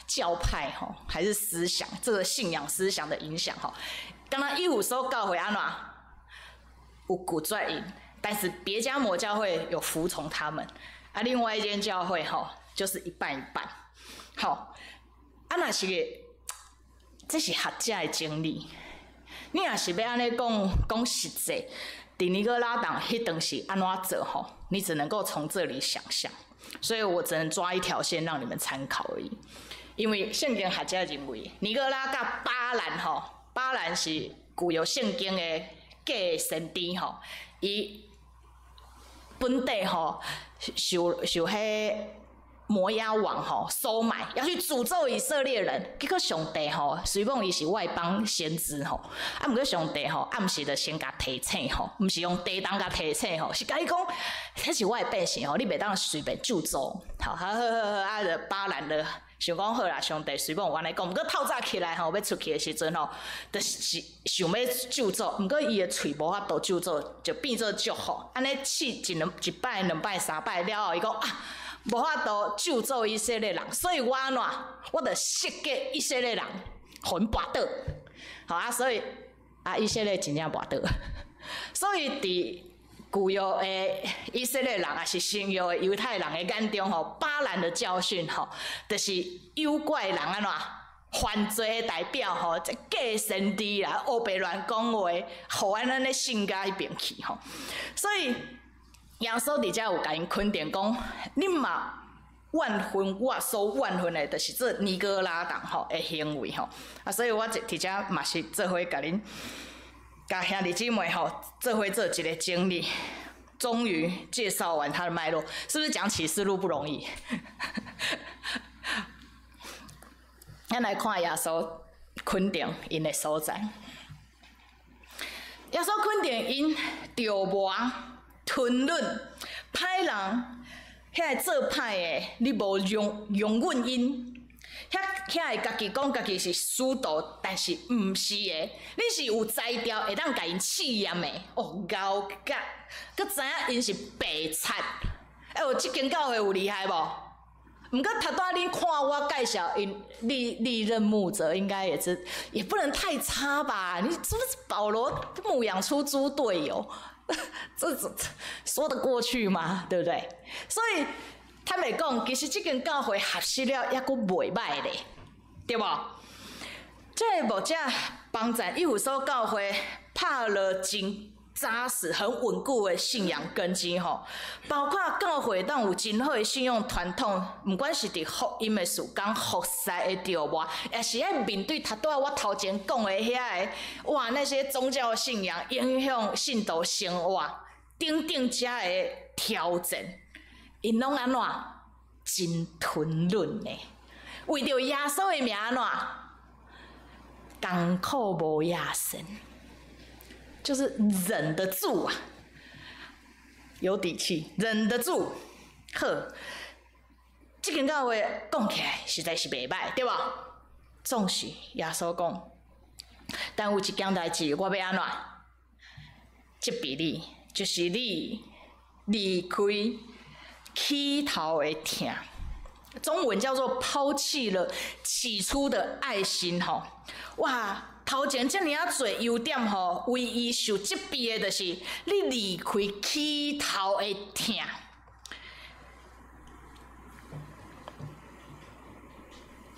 Speaker 4: 教派吼，還是思想，這個信仰思想的影響吼。敢若以弗所教會按怎有拒絕𪜶，但是別迦摩教會有服從他們，啊，另外一間教會吼，就是一半一半。好，啊，若是這是學者的整理。你若是欲按呢講講實際，佇尼哥拉黨彼當時按怎做吼？你只能夠從這裡想象，所以我只能抓一條線讓你們參考而已。因為聖經學者認為，尼哥拉佮巴蘭吼，巴蘭是具有聖經的假先知吼，伊本底吼受彼摩押王吼收買，要去詛咒以色列人。結果上帝吼，雖講伊是外邦先知吼，啊，毋過上帝吼暗時就先共提醒吼，毋是用地動共提醒吼，是共伊講，彼是我的百姓吼，你袂當隨便咒詛。好，好，好，好，啊，就巴蘭的想講好啦，上帝隨便我按呢講，毋過透早起來吼，欲出去的時陣吼，就是想欲咒詛，毋過伊的喙無法度咒詛，就變做祝福。按呢試一兩一擺、兩擺、三擺了後，伊講啊，無法度咒詛以色列人，所以我按怎，我著設計以色列人，予𪜶跋倒。好啊，所以啊，以色列真正跋倒，所以佇舊約的以色列人，抑是新約的猶太人的眼中吼，巴蘭的教訓吼，就是誘拐人按怎犯罪的代表吼，這假先知啦，烏白亂講話，予阮按呢信共彼爿去吼。所以耶穌佇遮有共𪜶肯定講，恁嘛怨恨我所怨恨的，就是這尼哥拉黨吼的行為吼。啊，所以我佇遮嘛是做伙共恁。共兄弟姊妹吼，做伙做一个整理，終於介紹完他的脈絡，是不是講啟示錄不容易？咱來看耶穌肯定𪜶的所在。耶穌肯定𪜶著磨、吞忍、歹人，遐个做歹的，你無容容忍𪜶。遐遐个家己講家己是使徒，但是毋是的。你是有才調會當共𪜶試驗的，哦，𠢕甲，閣知影𪜶是白賊。欸，有這間教會有厲害無？毋過頭拄仔恁看我介紹𪜶歷歷任牧者，應該也是也不能太差吧？你是不是保羅牧養出豬隊友？這這說得過去嗎？對不對？所以。坦白講，其實這間教會學習了猶閣袂䆀咧，對無？這個牧者幫贊以弗所教會拍了真紮實、很穩固的信仰根基吼，包括教會當有真好的信仰傳統，毋管是佇福音的事工、服侍的著磨，抑是愛面對頭拄仔我頭前講的遐个哇，那些宗教信仰影響信徒生活等等遮个挑戰。𪜶攏按怎？真吞忍的，為著耶穌的名按怎？艱苦無厭神，就是忍得住啊，有底氣，忍得住。好，這間教會講起來實在是袂䆀，對無？總是耶穌講，但有一件代誌，我欲按怎？責備你，就是你離開起頭的疼，中文叫做拋棄了起初的愛心吼。哇，頭前遮爾啊濟優點吼，唯一受責備的，就是你離開起頭的疼。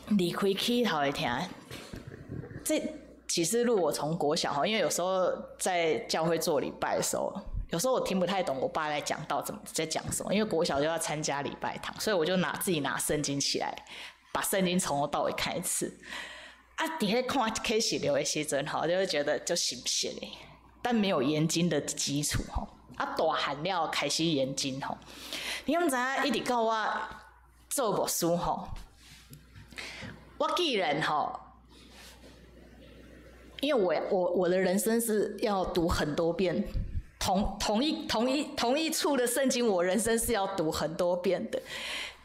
Speaker 4: 離開起頭的疼，這啟示錄我從國小吼，因為有時候在教會做禮拜的時候。有時候我聽不太懂我爸在講到怎麼在講什麼，因為國小就要參加禮拜堂，所以我就拿自己拿聖經起來，把聖經從頭到尾看一次。啊，佇咧看啟示錄的時陣吼，就會覺得足熟悉的，但沒有研經的基礎吼。啊，大漢了開始研經吼，你敢知影？一直到我做牧師吼，我既然吼，因為我的人生是要讀很多遍。同同一同一同一處的聖經，我人生是要讀很多遍的。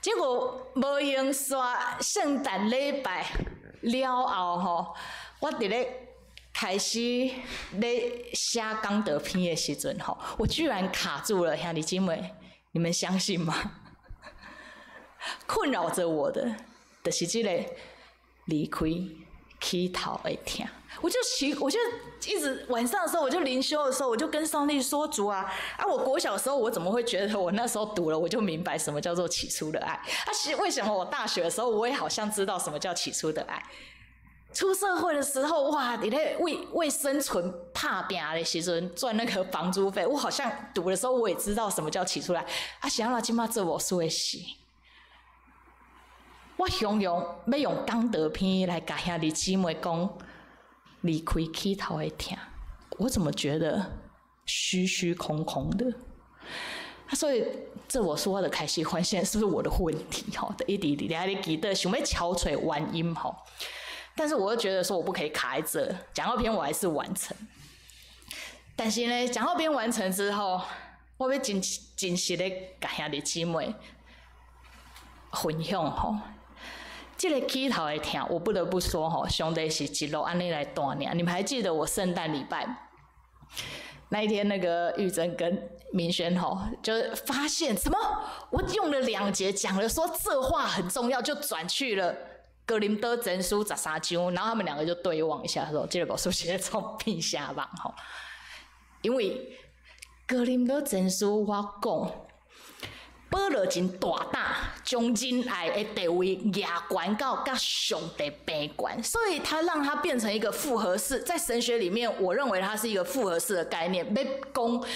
Speaker 4: 結果無閒煞聖誕禮拜了後吼，我佇咧開始咧寫講道篇的時陣吼，我居然卡住了，兄弟姊妹，你們相信嗎？困擾着我的，就是這個離開起頭的疼。我就奇，我就一直晚上的時候，我就靈修的時候，我就跟上帝說：“主啊，啊，我國小的時候，我怎麼會覺得我那時候讀了，我就明白什麼叫做起初的愛？啊，是為什麼我大學的時候，我也好像知道什麼叫起初的愛？出社會的時候，哇，你咧為為生存拍拚的時陣賺那個房租費，我好像讀的時候，我也知道什麼叫起初的愛。啊，是按怎這馬做牧師的時，我雄雄欲用講道篇來共兄弟姊妹講。離開起頭的疼，我怎麼覺得虛虛空空的？啊，所以這我說話的開始發現是不是我的問題？吼，一直佇遐咧祈禱，想欲敲揣原因吼。但是我又覺得說我不可以卡在這，講道篇我還是完成。但是呢，講道篇完成之後，我欲真真實的共兄弟姊妹分享吼。這个起頭的疼，我不得不說吼，上帝是一路按呢來帶領。你們還記得我聖誕禮拜那一天，那個玉珍跟明軒吼，就是發現什麼？我用了兩節講了說這話很重要，就轉去了哥林多前書13章，然後他們兩個就對望一下，說：這个牧師是咧創變啥夢吼？因為哥林多前書我講，保羅真大膽，將仁愛的地位舉懸到佮上帝平懸，所以他讓他變成一個複合式，在神學裡面，我認為它是一個複合式的概念。欲講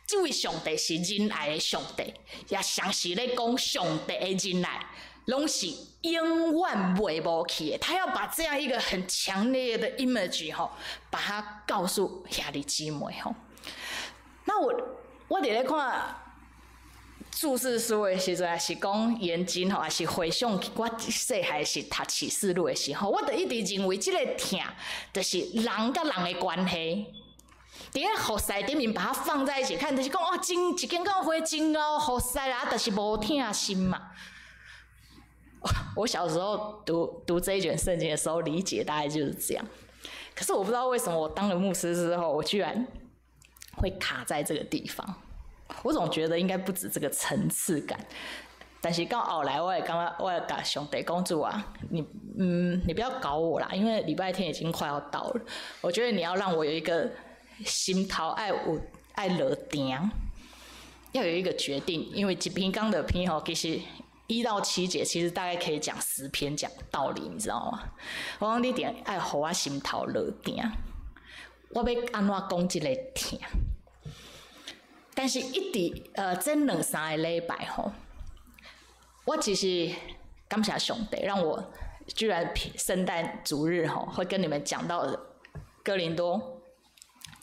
Speaker 4: 這位上帝是仁愛的上帝，也同時咧講上帝的仁愛，攏是永遠袂無去的。他要把這樣一個很強烈的 image 吼，把它告訴兄弟姊妹吼。那我佇咧看注釋書的時陣，抑是講研經吼，抑是回想我細漢時讀啟示錄的時候，我就一直認為這个疼，就是人佮人的關係。佇咧服侍頂面把它放在一起看，就是講哦，真一間教會真𠢕服侍啦，但是無疼心嘛。我小時候讀這一卷聖經的時候，理解大概就是這樣。可是我不知道為什麼，我當了牧師之後，我居然會卡在這個地方。我總覺得應該不止這個層次感，但是到後來，我會感覺，我會共上帝講主啊，你不要搞我啦，因為禮拜天已經快要到了，我覺得你要讓我有一個心頭愛有愛落定，要有一個決定，因為一篇講的篇吼，其實1到7節其實大概可以講10篇講道理，你知道嗎？我講你一定愛予我心頭落定，我欲按怎講這個疼？但是，一直這兩三個禮拜吼，我只是感謝上帝，讓我居然聖誕主日吼會跟你們講到哥林多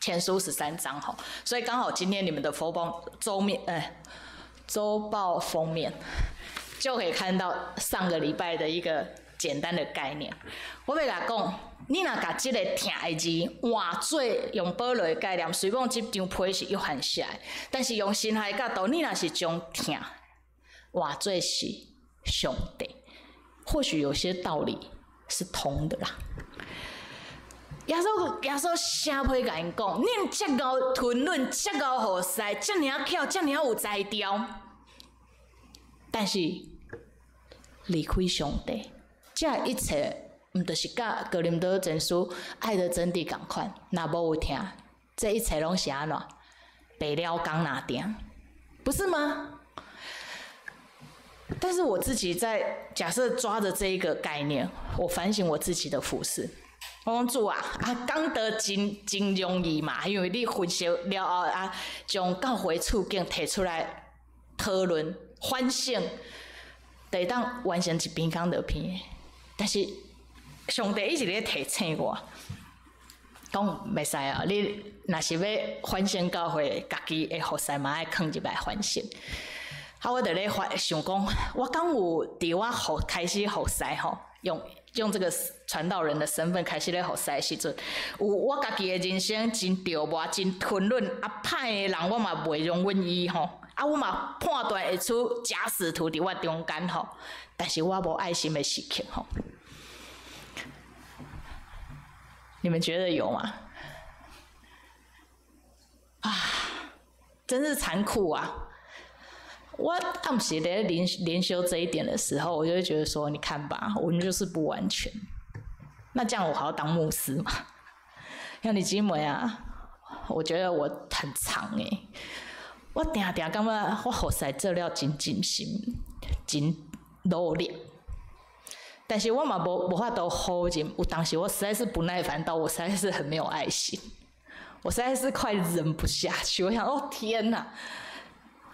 Speaker 4: 前書13章吼，所以剛好今天你們的佛報週面，週報封面就可以看到上個禮拜的一個簡單的概念。我欲共講，你若共這个疼的字換做用保羅的概念，雖講這張批是約翰寫的，但是用神學的角度，你若是將疼換做是上帝，或許有些道理是通的啦。耶穌寫批共𪜶講，恁遮𠢕吞忍，遮𠢕服侍，遮爾仔巧，遮爾仔有才調，但是離開上帝，這一切毋就是佮哥林多前書愛的真諦仝款，若無有疼，這一切攏是按怎？白了工爾定，不是嗎？但是我自己在假設抓着這一個概念，我反省我自己的服侍。我講主啊，講道真真容易嘛，因為你分析了後啊，將教會處境提出來討論反省，就會當完成一篇講道篇。但是上帝一直咧提醒我，講袂使啊！你若是欲反省教會，家己的服侍嘛愛囥入來反省。啊，我就咧反想講，我敢有佇我服開始服侍吼，用這個傳道人的身份開始咧服侍的時陣，有我家己的人生真著無，真吞忍啊，歹的人我嘛袂容忍伊吼，啊，我嘛判斷會出假使徒佇我中間吼，但是我無愛心的時刻吼。你們覺得有嗎？啊，真是殘酷啊！我暗時咧靈修這一點的時候，我就會覺得說，你看吧，我們就是不完全。那這樣我還要當牧師嗎？兄弟姊妹啊，我覺得我很長欸，我定定感覺我服侍做了真盡心、真努力，但是我嘛無法度否認，有當時我實在是不耐煩到我實在是很沒有愛心，我實在是快忍不下去，我想哦天哪！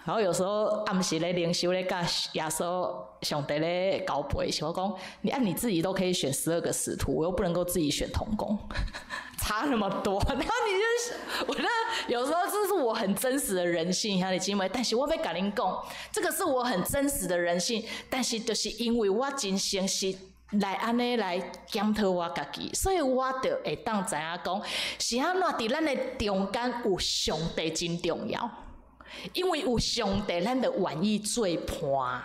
Speaker 4: 然後有時候暗時咧靈修咧，佮耶穌上帝咧交陪時，我講你按你自己都可以選12個使徒，我又不能夠自己選同工，差那麼多。然後你就是我那有時候這是我很真實的人性，兄弟姊妹，但是我欲共恁講，這個是我很真實的人性，但是就是因為我真誠實來按呢來檢討我家己，所以我就會當知影講，是按怎佇咱的中間有上帝真重要。因為有上帝，咱就願意做伴。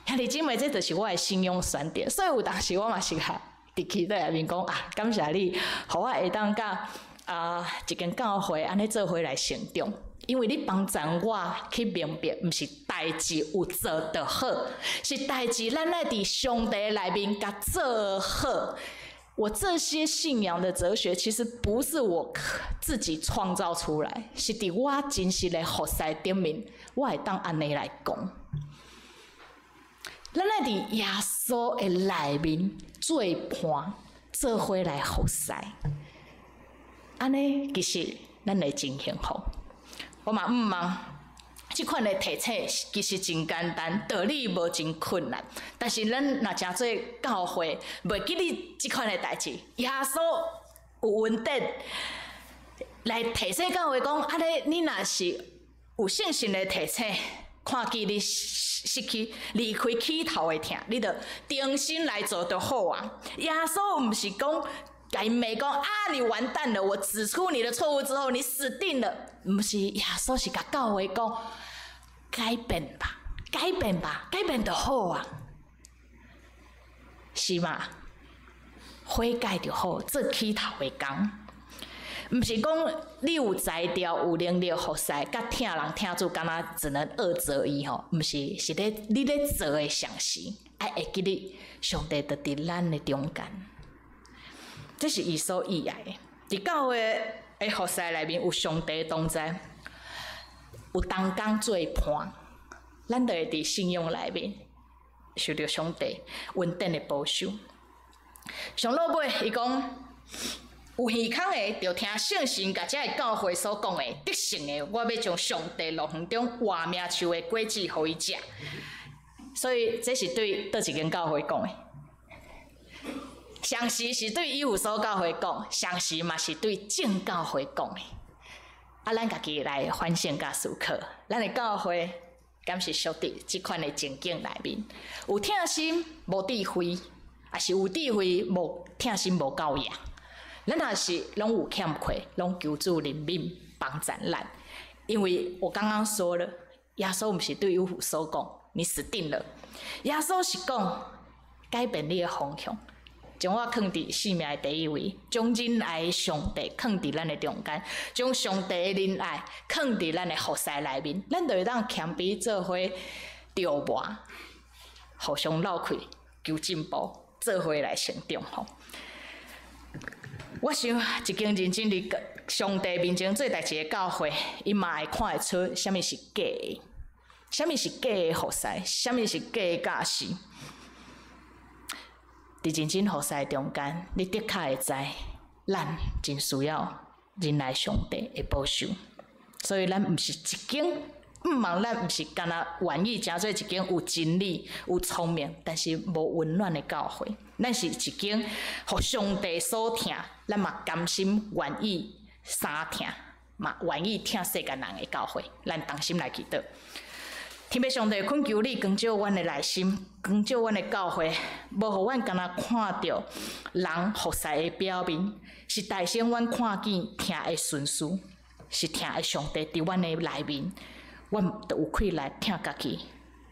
Speaker 4: 兄弟姊妹，這就是我的信仰選擇，所以有當時我嘛是共佇祈禱內面講啊，感謝你，予我會當佮一間教會按呢做伙來成長，因為你幫助我去明白，毋是代誌有做就好，是代誌咱愛佇上帝內面共做好。我這些信仰的哲學，其實不是我自己創造出來，是佇我真實的服侍頂面，我會當按呢來講。咱愛佇耶穌的內面做伴，做伙來服侍，按呢其實咱會真幸福。我嘛毋望這款的提醒其實真簡單，道理無真困難。但是咱若誠做教會，袂記得這款的代誌，耶穌有恩典來提醒教會講：按呢，你若是有信心的提醒，看見你失去離開起頭的疼，你著重新來做就好啊。耶穌毋是講共𪜶罵講啊，你完蛋了！我指出你的錯誤之後，你死定了。毋是，耶穌是共教會講改變吧，改變吧，改變就好啊，是嗎？悔改就好，做起頭的工。毋是講你有才調、有能力服侍，佮疼人疼主，敢若只能二擇一吼？毋是，是咧你咧做的同時，愛會記得上帝就佇咱的中間。這是伊所意愛的。佇教會的服侍內面有上帝同在，有同工做伴，咱就會佇信仰內面受著上帝恩典的保守。上落尾，伊講。有耳孔的，著聽聖神共這个教會所講的，得勝的，我欲將上帝樂園中活命樹的果子予伊食。所以這是對佗一間教會講的，同時是對以弗所教會講，同時嘛是對眾教會講的。啊，咱家己來反省佮思考，咱的教會敢是屬佇這款的情景內面，有疼心無智慧，抑是有智慧無疼心無夠額？咱若是攏有欠缺，攏求主憐憫幫助咱。因為我剛剛說了，耶穌毋是對以弗所講，你死定了。耶穌是講改變你的方向，將我囥佇生命的第一位，將仁愛的上帝囥佇咱的中間，將上帝的仁愛囥佇咱的服侍內面，咱就會當謙卑做伙著磨，互相鬥氣求進步，做伙來成長吼。我想，一間認真佇上帝面前做代誌的教會，伊嘛會看會出啥物是假的，啥物是假的服侍，啥物是假的教示。佇認真服侍中間，你的確會知，咱真需要仁愛上帝的保守。所以，咱毋是一間，毋望咱毋是干焦願意成做一間有真理、有聰明，但是無溫暖的教會。咱是一間予上帝所疼，咱嘛甘心願意相疼，嘛願意疼世間人的教會。咱同心來祈禱。天父上帝，懇求你光照阮的內心，光照阮的教會，無予阮干焦看著人服侍的表面，是代先阮看見疼的順序，是疼的上帝佇阮的內面，阮就有氣力疼家己，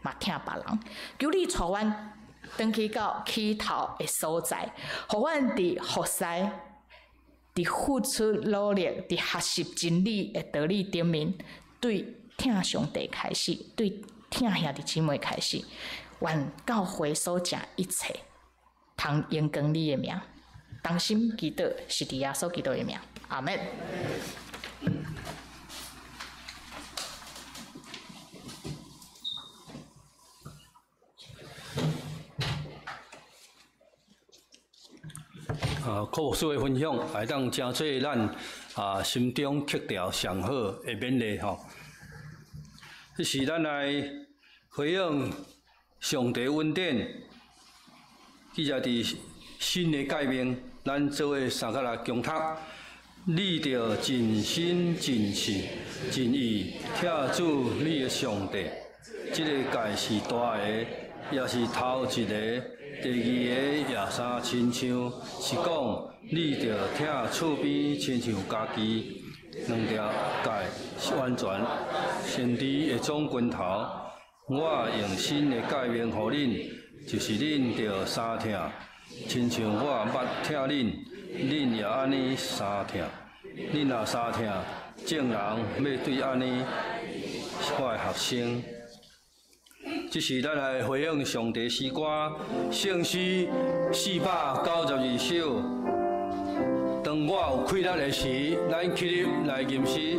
Speaker 4: 嘛疼別人。求你帶阮轉去到起頭的所在，予阮佇服侍、佇付出努力、佇學習真理的道理頂面，對疼上帝開始，對疼兄弟姊妹開始，願教會所成一切，通榮光你的名，同心祈禱，是佇耶穌基督的名，阿們。
Speaker 3: 啊，柯牧師的分享，會當成做咱啊心中刻條上好的勉勵吼。這是咱來回應上帝恩典，記載佇新的誡命，咱做伙三個來共讀。你著盡心、盡性、盡意疼主你的上帝。這个誡是大个，也是頭一个。第二个也相親像，是講你著疼厝邊親像家己。兩條誡是完全，先知的總拳頭，我用新的誡命予恁，就是恁著相疼，親像我捌疼恁，恁也按呢相疼。恁若相疼，眾人欲對按呢是我的學生。這是咱來回應上帝詩歌，聖詩492首。當我有氣力的時，咱起立來吟詩。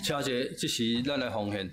Speaker 3: 請坐，這是咱來奉獻。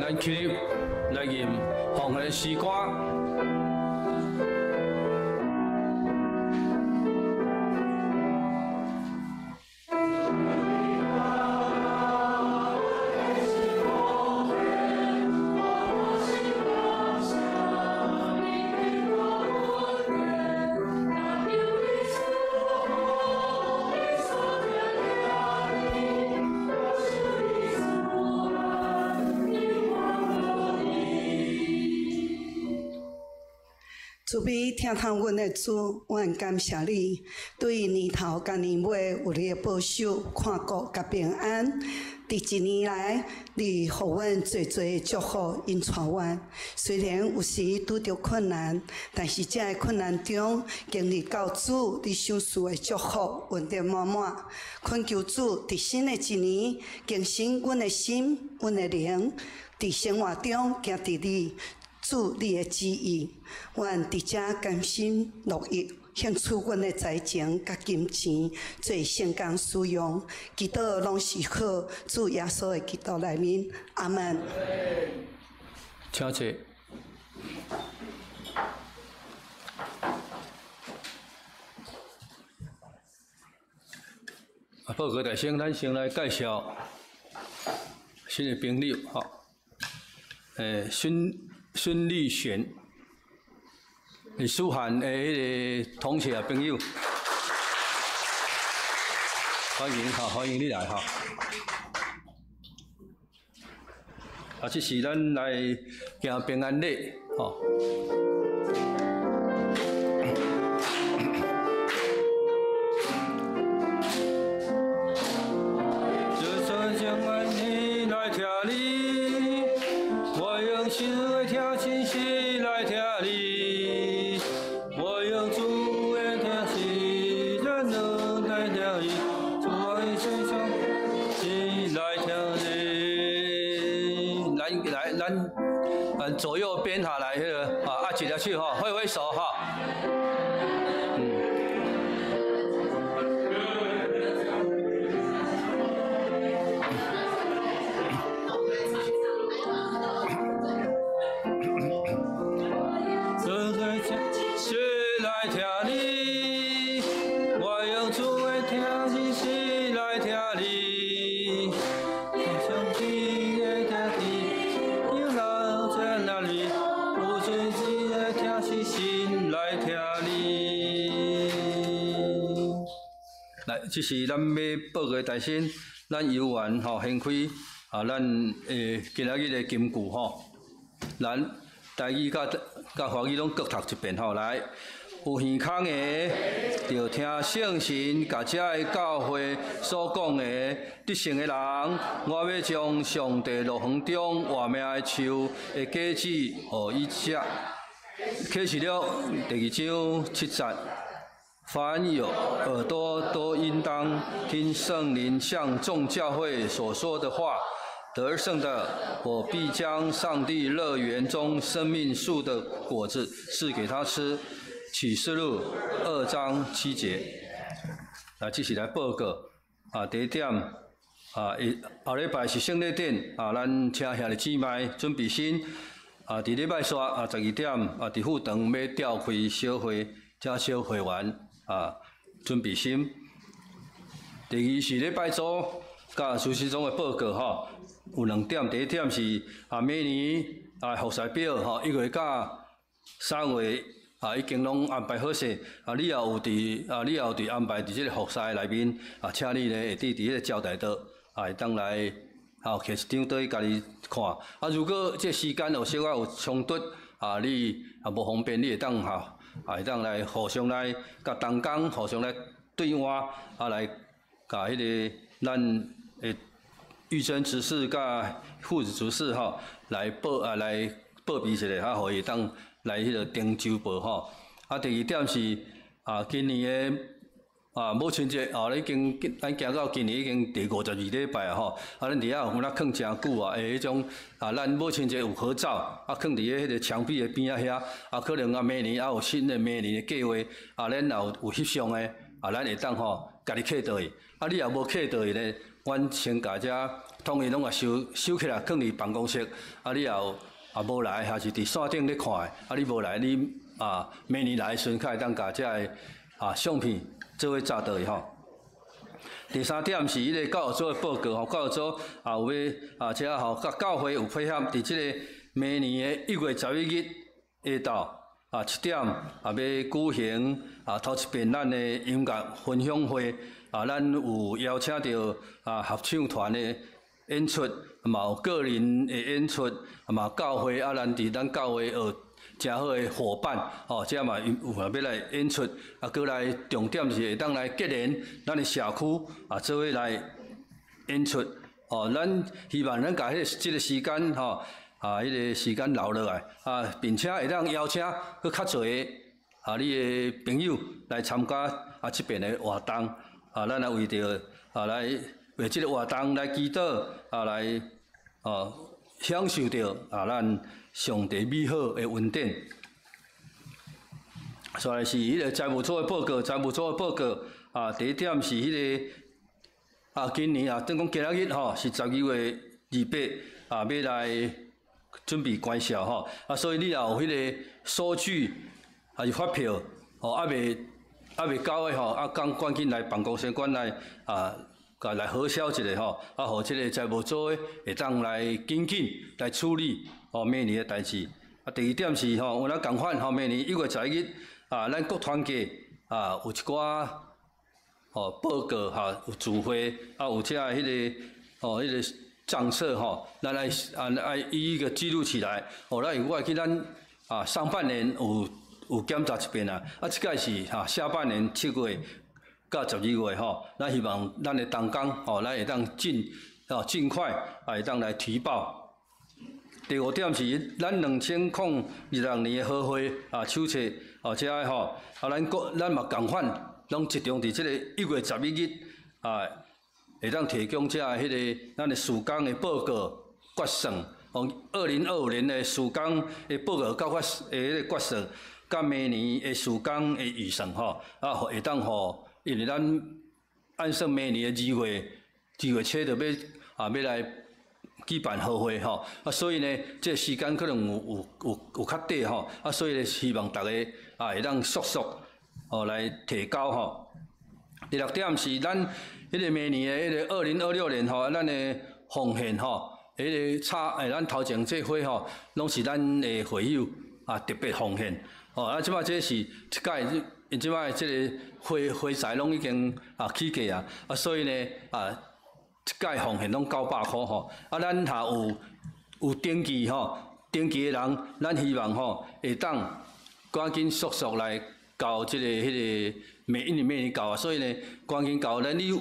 Speaker 3: 咱起立來吟奉獻詩歌。
Speaker 6: 慈悲疼痛阮的主，阮感謝你，對年頭佮年尾有你的保守、看顧佮平安。佇一年來，你予阮濟濟祝福，引帶阮。雖然有時拄著困難，但是這个困難中，經歷到主你賞賜的祝福，恩典滿滿。懇求主佇新的一年，更新阮的心、阮的靈，佇生活中行佇你主你的旨意，阮佇遮甘心樂意，献出阮的才情佮金钱做圣工使用。祈祷攏是靠主耶穌的基督內面，阿門。
Speaker 3: 請坐。啊，報告大先，咱先來介紹新的朋友，吼。孫立璇，是舒涵的彼个同學朋友，歡迎哈，歡迎你來哈。啊，這是咱來行平安禮，吼。左右邊哈來彼個啊，握一下手哈，揮揮手哈。這是咱欲報告大先，咱游園吼掀開啊，咱今仔日的金句吼，咱台語佮華語攏各讀一遍吼。來，有耳孔的，著聽聖神共這个教會所講的，得勝的人，我欲將上帝樂園中活命的樹的果子予伊食。啟示錄第二章七節。凡有耳朵都應當聽聖靈向眾教會所說的話。得勝的，我必將上帝樂園中生命樹的果子賜給他吃。啟示錄2章7節。來，這是來報告啊，第一點啊，後禮拜是聖禮典啊，咱請兄弟姊妹準備心啊，佇禮拜四啊12點啊，佇副堂欲召開小會，請小會員。啊，準備心。第二是禮拜組佮事實中的報告吼，有兩點。第一點是啊，明年啊，服侍表吼，1月佮3月啊，已經攏安排好勢。啊，你也有佇啊，你也有佇安排佇這個服侍內面啊，請你咧會佇彼個招待桌啊，會當來啊，摕一張桌家己看。啊，如果這時間有小可有衝突啊，你啊無方便，你會當吼。啊，會當來互相來佮同工互相來對話，啊，來共彼个咱的玉珍執事佮副執事吼來報啊來報備一下，啊，予伊會當來彼个登周報吼。啊，第二點是啊，今年的啊母親節哦，已經咱行到今年已經第52禮拜啊吼。啊，咱佇遐有哪囥誠久啊，的彼種啊，咱母親節有合照啊，囥佇咧彼个牆壁的邊仔遐啊，可能啊明年啊有新的明年的計劃啊，咱若有翕相的啊，咱會當吼家己刻倒去。啊，你若無刻倒去咧，阮先共遮統一攏共收起來，囥佇辦公室。啊，你若有啊無來，還是佇線頂咧看的，啊，你無來，你啊明年來的時陣，較會當共遮个啊相片做伙紮倒去吼。第三點是彼個教育組的報告吼，教育組也有欲啊，遮吼佮教會有配合，佇這个明年的1月11日下晝啊7點啊，欲舉行啊頭一遍咱的音樂分享會啊，咱有邀請著啊合唱團的演出，嘛有個人的演出，嘛教會啊，咱佇咱教會學誠好的夥伴，吼，這嘛有欲來演出，啊，閣來重點是會當來結連咱的社區啊，做伙來演出，哦，咱希望咱共彼個這个時間，吼，啊，彼个時間留落來，啊，並且會當邀請閣較濟啊，你的朋友來參加啊這遍的活動，啊，咱來為著啊來為這个活動來祈禱，啊，來哦享受著啊咱上帝美好的恩典。煞來是彼个财务组的报告，财务组的报告啊，第一点是彼个啊，今年啊，等讲今仔日吼是12月28啊，欲来准备关销吼，啊，所以你若有彼个收据抑是发票吼，犹未交的吼，啊，赶赶紧来办公室管来啊，共来核销一下吼，啊，予这个财务组的会当来紧紧来处理吼明年的代志。啊，第二点是吼，有咱仝款吼，明年1月11日啊，咱各团契啊有一寡吼报告哈，有聚会啊，有遮彼个吼彼个账册吼，咱爱啊爱一一个记录起来。哦，咱我会记咱啊上半年有检查一遍啊，啊，这届是哈下半年7月到12月吼，咱希望咱的同工吼，咱会当尽快啊会当来提报。第五点是咱2026年的合会啊手册哦，遮个吼啊，咱阁咱嘛仝款，拢集中伫这个1月11日啊，会当提供遮个彼个咱的事工的报告决算，哦，2025年的事工的报告佮发的彼个决算，佮明年的事工的预算吼，啊，会当予，因为咱按算明年的2月初就欲啊欲来举办合会吼，啊，所以呢，这个时间可能有较短吼，啊，所以呢，希望大家啊会当速速哦来提交吼。第六点是咱彼个明年的彼个2026年吼，咱的奉献吼，彼个插诶，咱头前这花吼，拢是咱的会友啊特别奉献。哦，啊，这摆这是一届，因这摆这个花花材拢已经啊起价啊，啊，所以呢啊，一届奉献拢900箍吼。啊，咱若有登记吼，登记的人，咱希望吼会当赶紧速速来交这个彼个每因为明年交啊，所以呢，赶紧交咱你有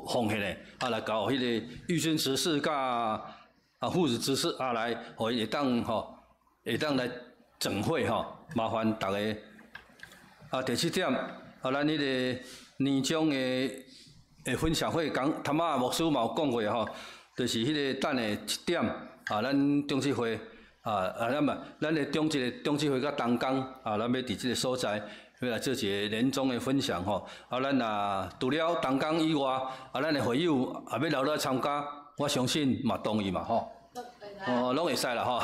Speaker 3: 奉献的啊来交彼个玉孙执事佮啊护士执事啊来，予伊会当吼会当来整会吼。麻烦大家。啊，第七点，啊，咱彼个年终的的分享会，刚头仔牧师嘛有讲过吼，就是彼个等下1点啊，咱中执会啊啊，咱嘛，咱的中一个中执会佮同工啊，咱欲伫这个所在，欲来做一个年终的分享吼。啊，咱若除了同工以外，啊，咱的会友也欲留落来参加，我相信嘛同意嘛吼。哦，拢会使啦吼。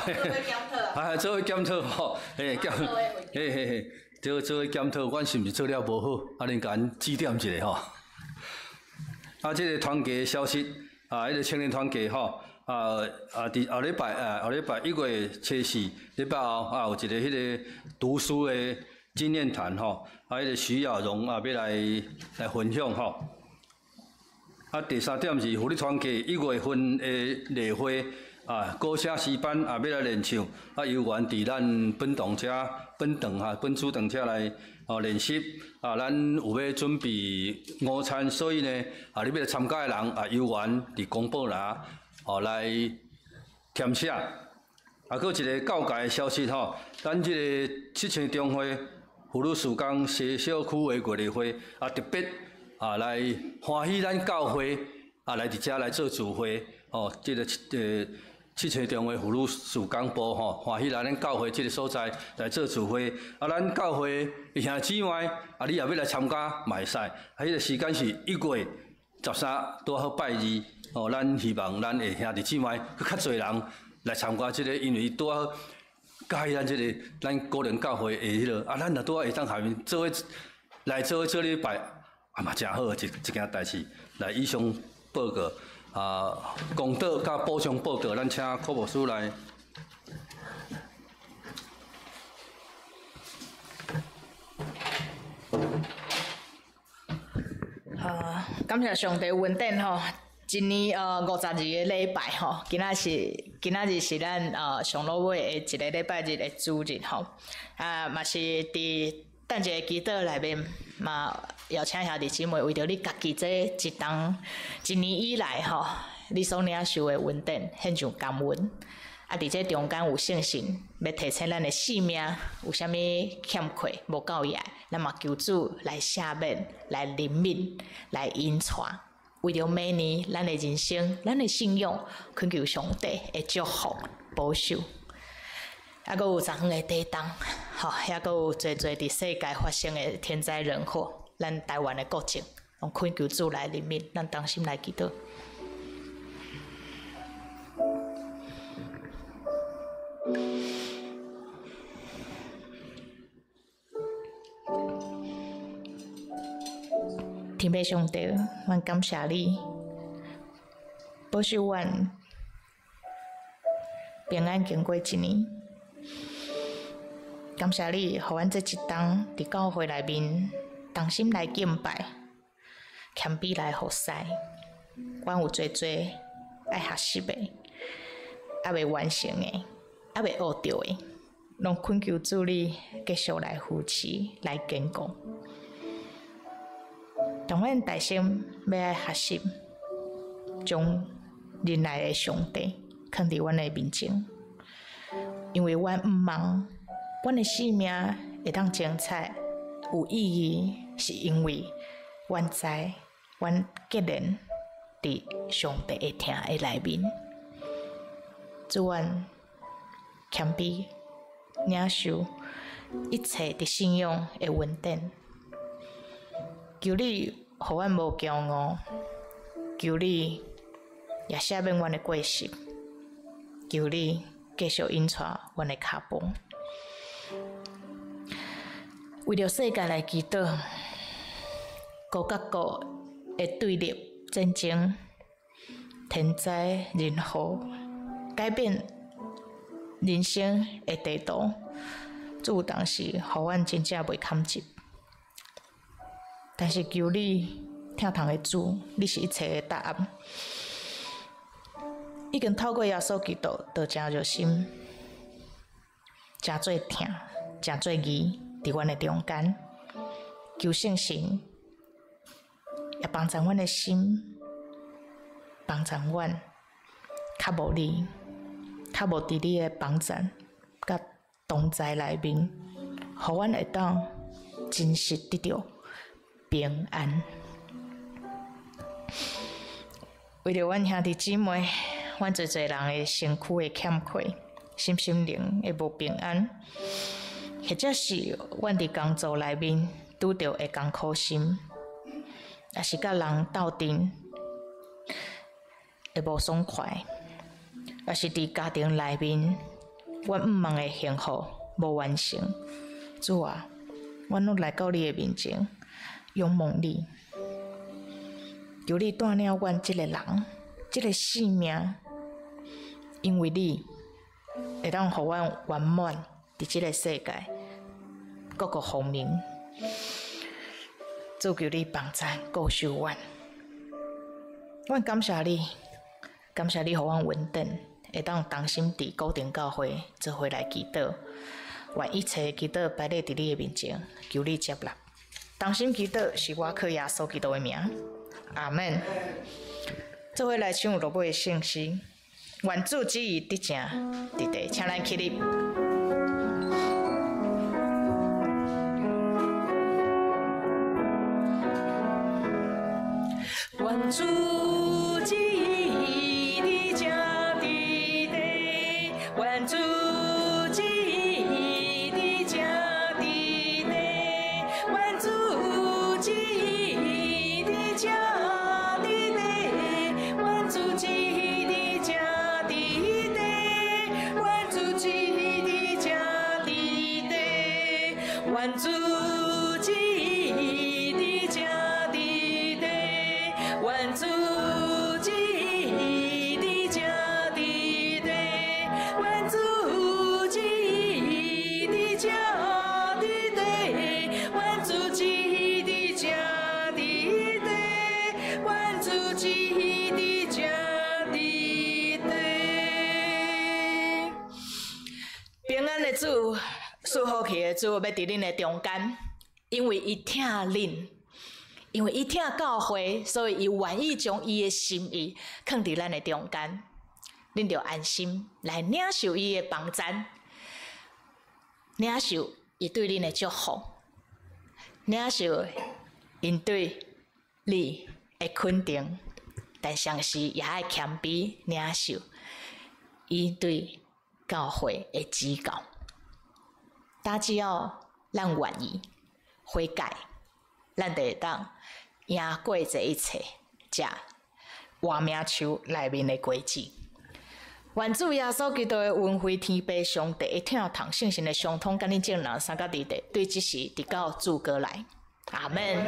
Speaker 3: 啊，做伙检讨吼，嘿检，嘿嘿嘿，做做伙检讨，阮是毋是做了无好？啊，恁共阮指点一下吼。啊，这个团契的消息，啊，彼个青年团契吼，啊啊，伫后礼拜啊，后礼拜1月初4礼拜后啊，有一个彼个读书的经验谈吼，啊，彼个徐亚荣啊，欲来来分享吼。啊，第三点是妇女团契1月份的例会。啊，歌声诗班也欲来练唱，啊，由缘伫咱本堂遮、本堂哈、本主堂遮来哦练习。啊，咱有欲准备午餐，所以呢，啊，你欲来参加的人啊，由缘伫公布栏哦来填写。啊，阁有一个教界的消息吼，咱这个七星中会妇女事工西小区的月例会啊，特别啊来欢喜咱教会啊来伫遮来做聚会哦，这个七星中会妇女事工部吼，欢喜来咱教会这个所在来做聚会。啊，咱教会的兄弟姊妹，啊，你若欲来参加嘛会使。啊，彼个时间是1月13，拄好拜二。哦，咱希望咱的兄弟姊妹阁较济人来参加这个，因为伊拄好佮意咱这个咱高龄教会的彼落。啊，咱若拄好会当下面做伙来做伙做礼拜，啊嘛诚好一一件代志。来，以上报告。啊，公道佮补充报告，咱请柯牧师来。
Speaker 4: 好，感谢上帝恩典吼，一年52个礼拜吼，今仔日是咱上落尾的一个礼拜日的主日吼，啊嘛是伫等一个祈祷内面嘛，邀请兄弟姊妹为著你家己这一冬一年以来吼，你所领受的恩典献上感恩。啊，伫这中间有信心，欲提醒咱的性命有啥物欠缺无够额，咱嘛求主来赦免、来怜悯、来引带。为著明年咱的人生、咱的信仰，恳求上帝的祝福保守。啊，阁有昨昏的短冬，吼，遐閣有濟濟佇世界發生的天災人禍，咱台灣的國情，攏懇求主來憐憫，咱同心來祈禱。天父上帝，阮感謝你，保守阮平安經過一年。感謝你，予阮這一冬佇教會內面同心來敬拜，謙卑來服侍。阮有濟濟愛學習的，猶未完成的，猶未學著的，攏懇求主你繼續來扶持、來堅固。當阮大心欲愛學習，將仁愛的上帝囥佇阮的面前，因為阮毋茫，阮的生命會當精彩、有意義，是因為阮知，阮結連佇上帝的疼的內面。主，阮謙卑領受一切佇信仰的恩典。求你予阮無驕傲，求你也赦免阮的過失，求你繼續引帶阮的跤步。為著世界來祈禱，國佮國的對立、戰爭、天災人禍，改變人生的地圖，主有當時予阮真正袂堪接。但是求你疼痛的主，你是一切的答案。已經透過耶穌基督，就誠熱心，誠做疼，誠做義，佇阮的中間。求聖神也幫助阮的心，幫助阮較無你，較無佇你的幫助佮同在內面，予阮會當真實得著平安。為著阮兄弟姊妹，阮濟濟人的身軀的欠缺，身心靈的無平安，或者是阮佇工作內面拄著的艱苦心，抑是佮人鬥陣會無爽快，抑是佇家庭內面，阮向望的幸福無完成。主啊，阮攏來到你的面前，仰望你，求你帶領阮這個人，這個生命，因為你會當予阮圓滿佇這個世界各個方面。主求你幫贊顧守阮，阮感謝你，感謝你予阮穩定，會當同心佇固定教會做伙來祈禱，願一切祈禱擺列佇你的面前，求你接納。同心祈禱是我靠耶穌基督的名，阿們。做伙來唱落尾的聖詩，願主旨意得成佇地，請咱起立。願主旨意得成佇地，願主旨意得成佇地，願主旨意得成佇地，願主旨意得成佇地，願主旨意得成佇地，願主旨意得成佇地，願主旨意得成佇地，願主旨意得成佇地，願主旨意得成佇地，願主旨意得成佇地。平安的主，賜福氣的主，欲佇恁的中間，因為伊疼恁，因為伊疼教會，所以伊願意將伊的心意囥佇咱的中間。恁著安心來領受伊的幫贊，領受伊對恁的祝福，領受𪜶對你的肯定，但同時也愛謙卑領受伊對教會的指教。但只要咱願意悔改，咱就會當贏過這一切，這活命樹內面的果子。願主耶穌基督的恩惠、天父上帝的疼痛、聖神的相通，佮恁眾人三甲弟弟，對這時直到主閣來。阿們。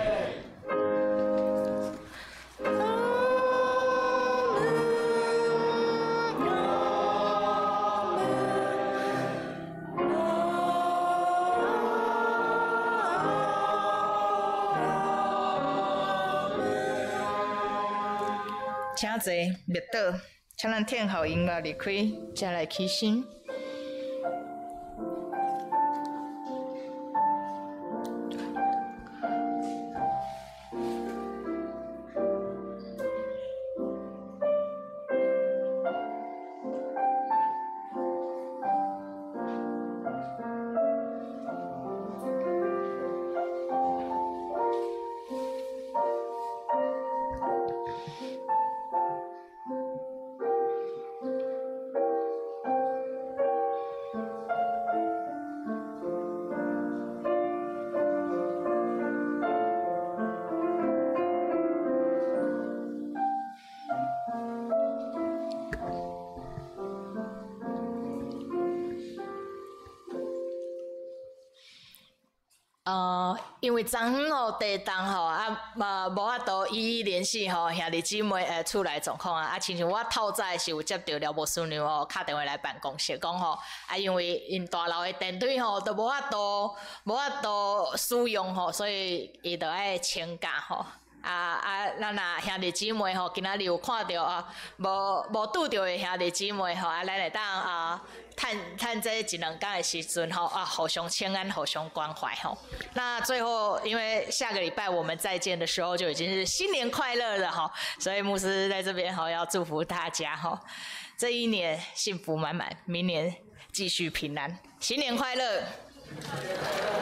Speaker 4: 請坐，默禱，請咱聽候音樂離開，才來起身。因為昨昏吼地動吼啊，嘛無法度一一聯繫吼兄弟姊妹厝內狀況啊，啊親像我透早是有接著廖牧師娘吼敲電話來辦公室講吼，啊因為𪜶大樓的電梯吼都無法度使用吼，所以伊就愛請假吼。啊啊，咱若兄弟姊妹吼，今仔日有看著啊，無拄著的兄弟姊妹吼，啊，咱會當啊，趁趁這一兩工的時陣吼，啊，互相請安，互相關懷吼。那最後，因為下個禮拜我們再見的時候就已經是新年快樂了吼，所以牧師在這邊吼要祝福大家吼，這一年幸福滿滿，明年繼續平安，新年快樂。